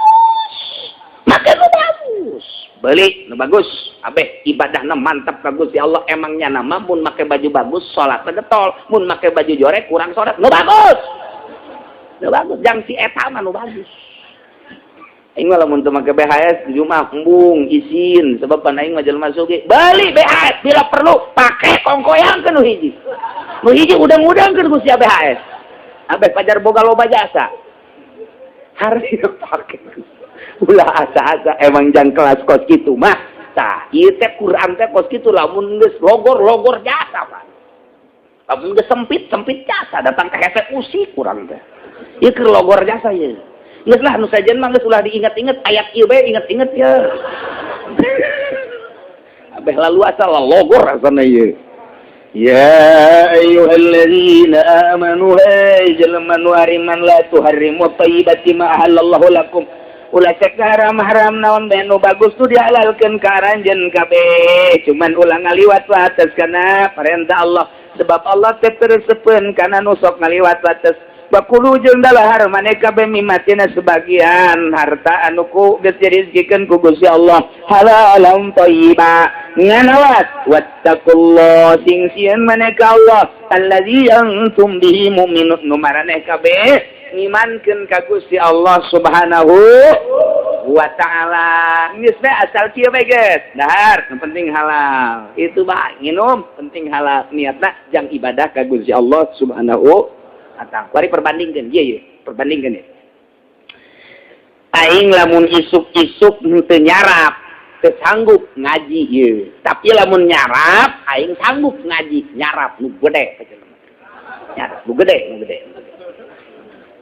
Make nu bagus. Beli nu bagus, abeh ibadahna mantap bagus ya Allah. Emangnya nama mun make baju bagus salat getol, mun make baju jorek kurang salat. Nu bagus. Nu bagus jang si eta mah nu bagus. Aing mah lamun teu make BHS Jumat embung isin, sebab pan aing mah jelema sugih. Beli BHS, bila perlu pake kongkoyangkeun nu hiji. Nu hiji udang-udangkeun ku sia BHS. Abeh pajar boga loba jasa. Harus pake. Ulah asa-asa emang jang kelas kos kitu mah. Tah, ieu teh Quran teh kos kitu, lamun geus logor-logor jasa, Pak. Lamun geus sempit-sempit jasa datang ke hese usik kurang teh. Ieu keur logor jasa ieu. Geus lah, nu sajen mah geus ulah diinget-inget ayat ieu bae, inget-inget ya. Abeh lalu asal logor asana ieu. Ya ayyuhalladzina amanu, hey jelema nu ariman, la tuharrimu thayyibati ma ahallallahu lakum. Ulah cek haram-haram naon bae nu bagus tuh dihalalkeun ka aranjeun kabeh. Cuman ulah ngaliwat batas kana perintah Allah. Sebab Allah teh teu kana nu sok ngaliwat batas. Bakulu jeung dalahar maneh kabeh mimma tina sebagian harta anu ku geus dirizkikeun ku Gusti Allah halalan thayyiba, ngan awas, wattaqullah, sing sieun maneh ka Allah, allazi antum bihi mu'minun, nu maraneh kabeh ngimankeun ka Gusti Allah Subhanahu wa Ta'ala. Geus bae asal kieu bae, geus dahar nu penting halal itu bae, nginum penting halal, niatna jang ibadah ka Gusti Allah Subhanahu. Atang kuari perbandingkan, iya iya, perbandingkan ya. Aing lamun isuk-isuk henteu nyarap teu sanggup ngaji ieu, tapi lamun nyarap aing sanggup ngaji. Nyarap nu gede, nyarap nu gede, nu gede.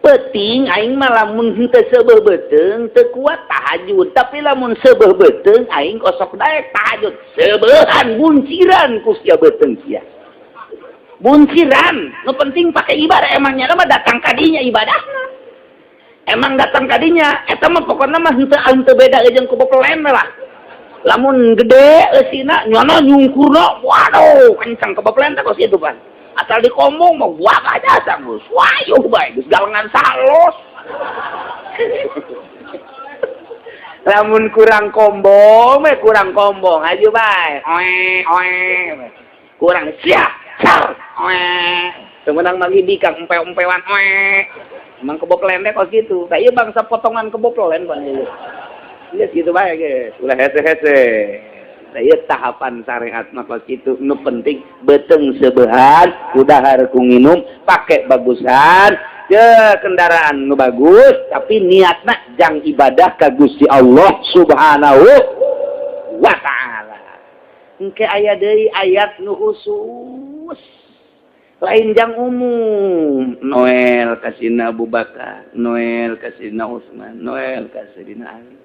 Peuting aing mah lamun henteu seubeuh beuteung teu kuat tahajud, tapi lamun seubeuh beuteung aing kosok daek tahajud, seubeuhan bunciran ku sia beuteung sia bunciran. Nu penting pakai ibadah. Emangnya mah datang kadinya ibadahna, emang datang kadinya eta mah pokoknya mah henteu henteu beda jeung kebopelen lah. Lamun gede eusina nyono nyungkurna, waduh, kencang kebopelen teh kos kitu pan. Asal dikombong mah wah aja geus wayuh bae, geus galengan salos. Lamun kurang kombong mah kurang kombong aju bae, oe oe, kurang siap car oe, temenang magi bikang empe-empewan oe. Emang keboplen teh kos gitu, kayak bangsa potongan keboplen pan ieu. Geus gitu bae geus, ulah hese-hese. Nah, ieu tahapan syariat mah kos kitu. Nu penting beuteung sebehan, dahar ku nginum, pake bagusan, ke kendaraan nu bagus, tapi niatna jang ibadah ka Gusti Allah Subhanahu wa Ta'ala. Engke aya deui ayat nu khusus, lain jang umum. Noel kasina Abu Bakar, Noel kasina Utsman, Noel kasina Ali.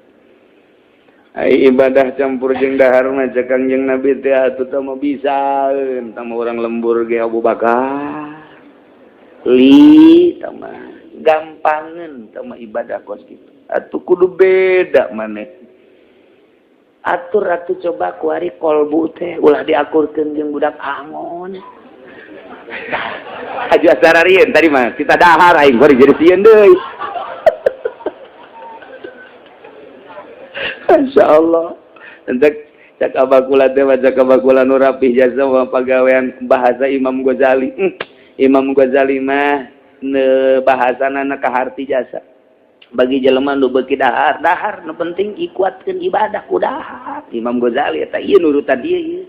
Ai ibadah campur jeung dahar mah cek Kangjeng Nabi teh atuh teh mah bisa tah urang lembur ge Abu Bakar li tah mah gampangeun tah mah ibadah kos kitu atuh kudu beda maneh. Atur atuh coba kuari kolbu teh ulah diakurkeun jeung budak angon. Aju asararieun tadi mah kita dahar aing bari jadi sieun deui. Insyaallah. Entek cak abakula teh baca kabakula nu rapih jasa mah pagawean bahasa Imam Ghazali. Imam Ghazali mah ne bahasana na kaharti jasa. Bagi jelema nu beuki dahar, dahar nu penting ikuatkeun ibadah ku dahar. Imam Ghazali eta ieu nurutan ieu ieu.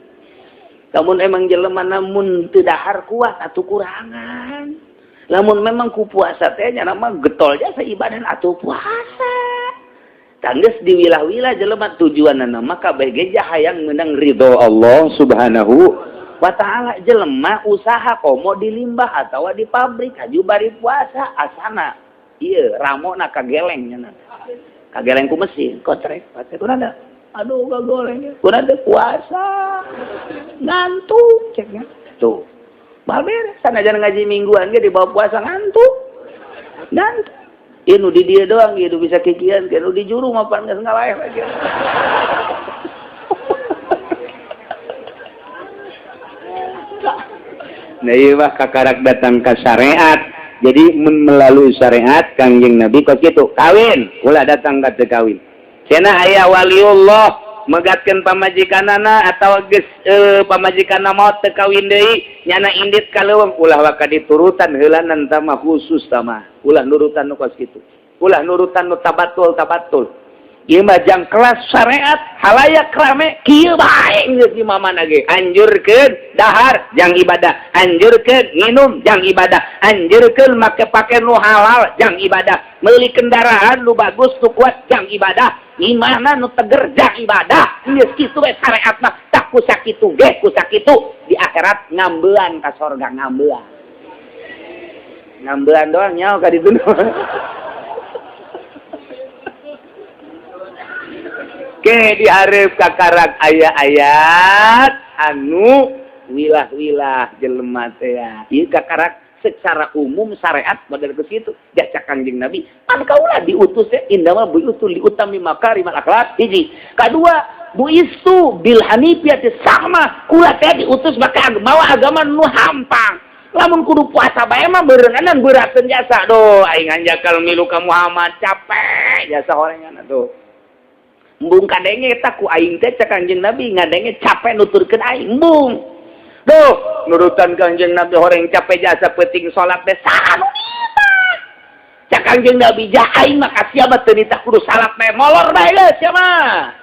Lamun emang jelema namun teu dahar kuat atuh kurangan. Lamun memang ku puasa teh nya mah getol jasa ibadah atuh puasa. Tangges di wilah-wilah jelema tujuanna mah kabeh ge hayang meunang ridho Allah Subhanahu wa ta'ala. Jelema usaha komo di limbah atawa di pabrik aju bari puasa asana ieu ramona kageleng nya kageleng ku mesin kotrek pate kurang ada aduh kagoleng kurang ada puasa ngantuk ceknya tuh bal beres sanajan ngaji mingguan ge dibawa puasa ngantuk ngantuk. Ieu nu di dieu doang ieu bisa kikian nu di juru mah pan geus ngalaeh lagi. Nah ieu mah kakarak datang ka syariat. Jadi melalui syariat Kangjeng Nabi kos kitu kawin ulah datang ka teu kawin. Cenah aya waliullah megatkeun pamajikanana atawa geus pamajikanna maot teu kawin deui nyana indit ka leuweung ulah waka diturutan heulanan tah mah khusus tah mah. Ulah nurutan nu kos kitu. Ulah nurutan nu tabatul-tabatul. Ieu mah jang kelas syariat halayak rame kieu bae geus di mamana ge. Anjurkeun dahar jang ibadah, anjurkeun nginum jang ibadah, anjurkeun make pake nu halal jang ibadah, meuli kendaraan nu bagus nu kuat jang ibadah, imahna nu teger jang ibadah. Geus kitu we syariat mah tah ku sakitu ge ku sakitu di akhirat ngambean ka sorga ngambean. Ngambean doang nyaho ka ditu. Ke dihareup kakarak aya ayat anu wilah-wilah jelema teh ya. Ieu kakarak secara umum syariat model ke situ. Jasa Kangjeng Nabi pan kaula diutus teh indama buitu liutami makarimal akhlak hiji. Kadua buistu bil hanifiyati sama kula teh diutus maka mawa agama nu hampang. Lamun kudu puasa bae mah beureunanan beurateun jasa doh aing anjakal milu ka Muhammad capek jasa horengan atuh. Embung kadenge eta ku aing teh cek Kangjeng Nabi ngadenge capek nuturkeun aing embung. Duh, nurutan Kangjeng Nabi horeng capek jasa peuting salat teh saha nu nitah. Cek Kangjeng Nabi jah aing mah ka sia mah teu nitah kudu salat teh molor bae geus sia mah.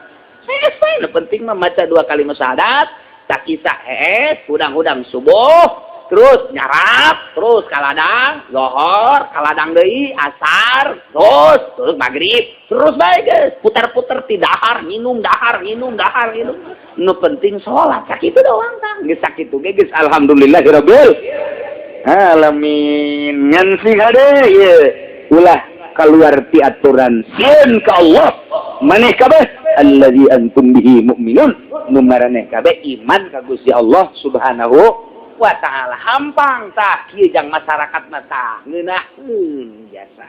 Hees, nu penting mah maca dua kalimat syahadat, tak kisah hees, hudang-hudang subuh, terus nyarap, terus kaladang, zohor, kaladang deui, asar, terus terus maghrib, terus bae geus, putar-putar ti dahar, minum, dahar, minum, dahar, minum. Nu penting salat, sakitu doang tah. Geus sakitu ge geus alhamdulillahirabbil alamin. Ngan sing hade ieu ulah kaluar ti aturan sieun ka Allah. Maneh kabeh allazi antum bihi mu'minun, nu maraneh kabeh iman ka Gusti Allah Subhanahu wa ta'ala. Hampang tah kieu jang masyarakat mah tah ngeunaheun biasa.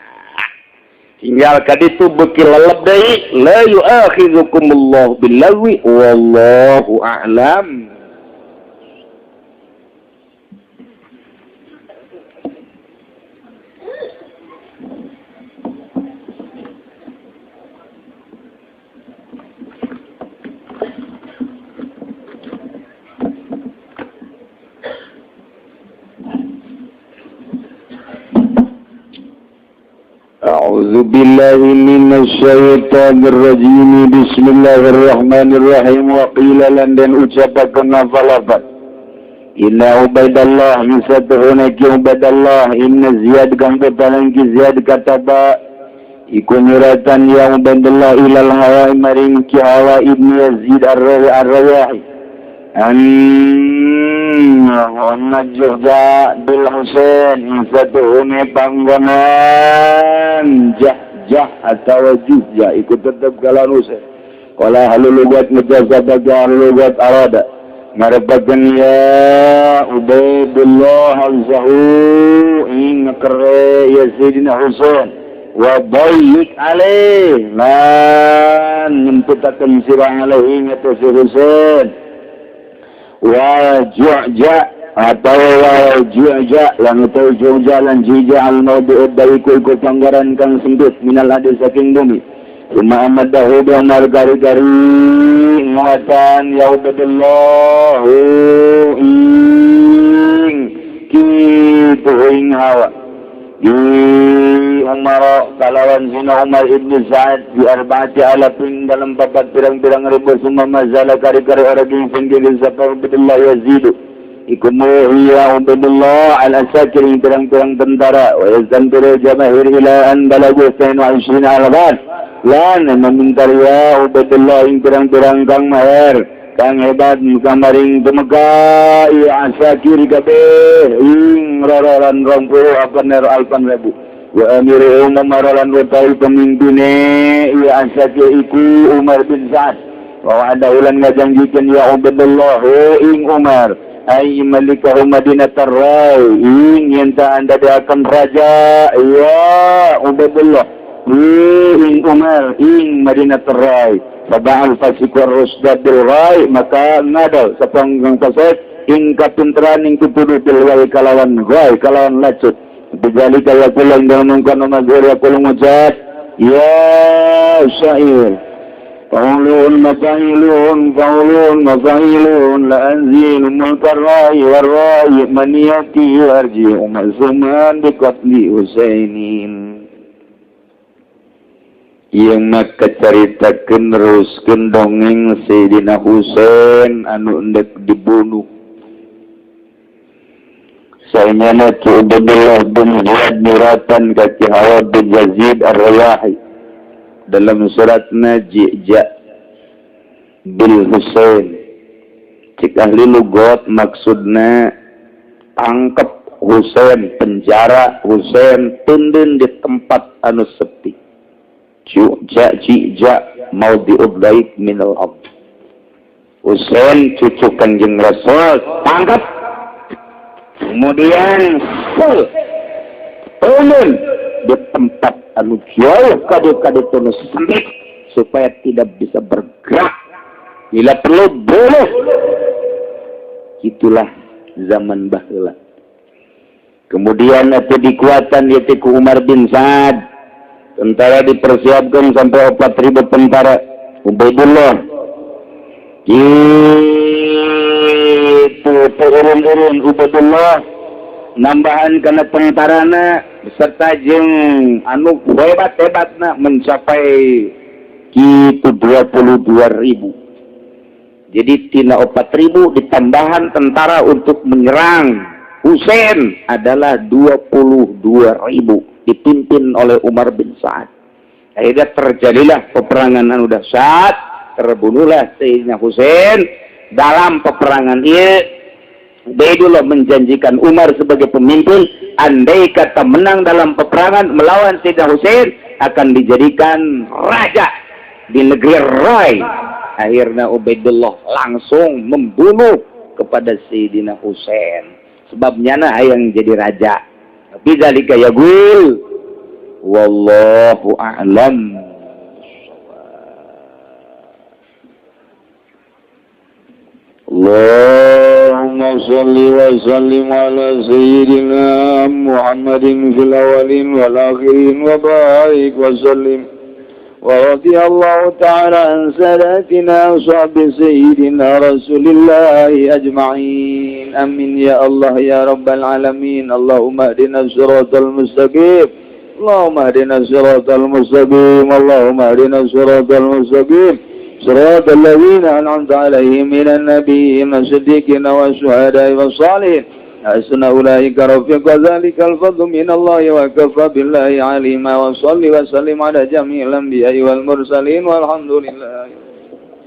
Tinggal ka ditu beuki lelep deui la yu'akhidhukumullahu billaghwi wallahu a'lam. أعوذ بالله من الشيطان الرجيم بسم الله الرحمن الرحيم وقيل لندن ucapakeun lafal-lafal Inna Ubaidallah yusabihuna ki Ubaidallah inna Ziyad kang petalan ki Ziyad kataba iku nyuratan ya Ubaidallah ilal hawa maring ki hawa ibnu Yazid ar-Rawahi an juhda bil Husain satuhune panggonan jah jah atau juhja ikut tetep kalan Husain wala halulugat mujazabah halulugat arada ngarepakeun ya Ubaidullah al-Zahu ing ngekere ya Sayyidina Husain Wa dayyik alaih lan nyemputakeun sira alaihi ngatas Husain. Wa ju'ja atau wa ju'ja lan utawi ju'ja lan jija al mawdi'ud daiku iku panggaran kang sempit minal hadis saking bumi. Suma amadahu bi Umar kari-kari nguatan ya Ubaidullah ing kitu ing hawa di Umar kalawan sina Umar ibn Sa'ad bi arba'ati alafin dalam papat pirang-pirang ribu. Summa mazala kari-kari orang yang sendiri sapa Ubaidullah yazidu iku muhiya Ubaidullah al asakir pirang-pirang tentara wa yazantiru jamahir ila an balagu 22 alban lan memintar ya Ubaidullah ing pirang-pirang kang maher kang hebat kamaring tumeka iya asakir kabeh ing rororan 20 alpan alpan ribu. Wa amiru Umar lan utawi pemimpine iya asakir iku Umar bin Sa'ad wa ada ulan ngajanjikeun ya Ubaidullah ing Umar ay malikahu Madinatar Rai ing yen ta anda akan raja ya Ubaidullah ing Umar ing Madinatar Rai sab'al fasiq war rusdad bil rai maka ngadal sapanggang fasik ing kapinteran ing kutudu bil wal kalawan rai kalawan lacut. Bidzalika yaqulu mungkon mazhur yaqulu ngucap ya syair faulun mafailun faulun mafailun la anzilu mulkar rai war rai maniyati warji'u mazmuman biqatli Husainin. Ieu mah kacaritakeun neruskeun dongeng Sayyidina Husain anu endek dibunuh. Saenyana Ki Ubaidullah bin Ziyad nyuratan ka Ki Hawad bin Yazid Ar-Riyahi dalam suratna Ji'ja bil Husain. Cik ahli lugot maksudna tangkep Husain, penjara Husain, tundun di tempat anu sepi. Ju'ja ji'ja maudi'ud daik minal ard. Husain cucu Kanjeng Rasul tangkap, kemudian full turun di tempat anu jauh kadu-kadu tunu sempit supaya tidak bisa bergerak, bila perlu bunuh. Itulah zaman baheula. Kemudian itu dikuatan yaitu ku Umar bin Sa'ad. Tentara dipersiapkan sampai 4.000 tentara. Ubaidullah itu turun-turun Ubaidullah nambahan karena tentarana beserta jeung anu hebat-hebatna mencapai gitu 22.000. Jadi tina 4.000 ditambahan tentara untuk menyerang Husain adalah 22.000 dipimpin oleh Umar bin Sa'ad. Akhirnya terjadilah peperangan anu dahsyat, terbunuhlah Sayyidina Husain. Dalam peperangan ini Ubaidullah menjanjikan Umar sebagai pemimpin, andai kata menang dalam peperangan melawan Sayyidina Husain akan dijadikan raja di negeri Rai. Akhirnya Ubaidullah langsung membunuh kepada Sayyidina Husain. Sebabnya nah yang jadi raja. Bidzalika yaqul wallahu a'lam. Allahumma salli wa sallim ala sayyidina Muhammadin fil awwalin wal akhirin wa barik wa sallim. Wa radiyallahu ta'ala an sadatina ashabi sayyidina Rasulillahi ajma'in. Amin ya Allah ya Rabbal alamin. Allahumma ihdina siratal mustaqim. Allahumma ihdina siratal mustaqim. Allahumma ihdina siratal mustaqim. صراط الذين أنعمت عليهم من النبيين والصديقين والشهداء والصالحين حسن أولئك رفيقا ذلك الفضل من الله وكفى بالله عليما. وصل وسلم على جميع الأنبياء والمرسلين والحمد لله.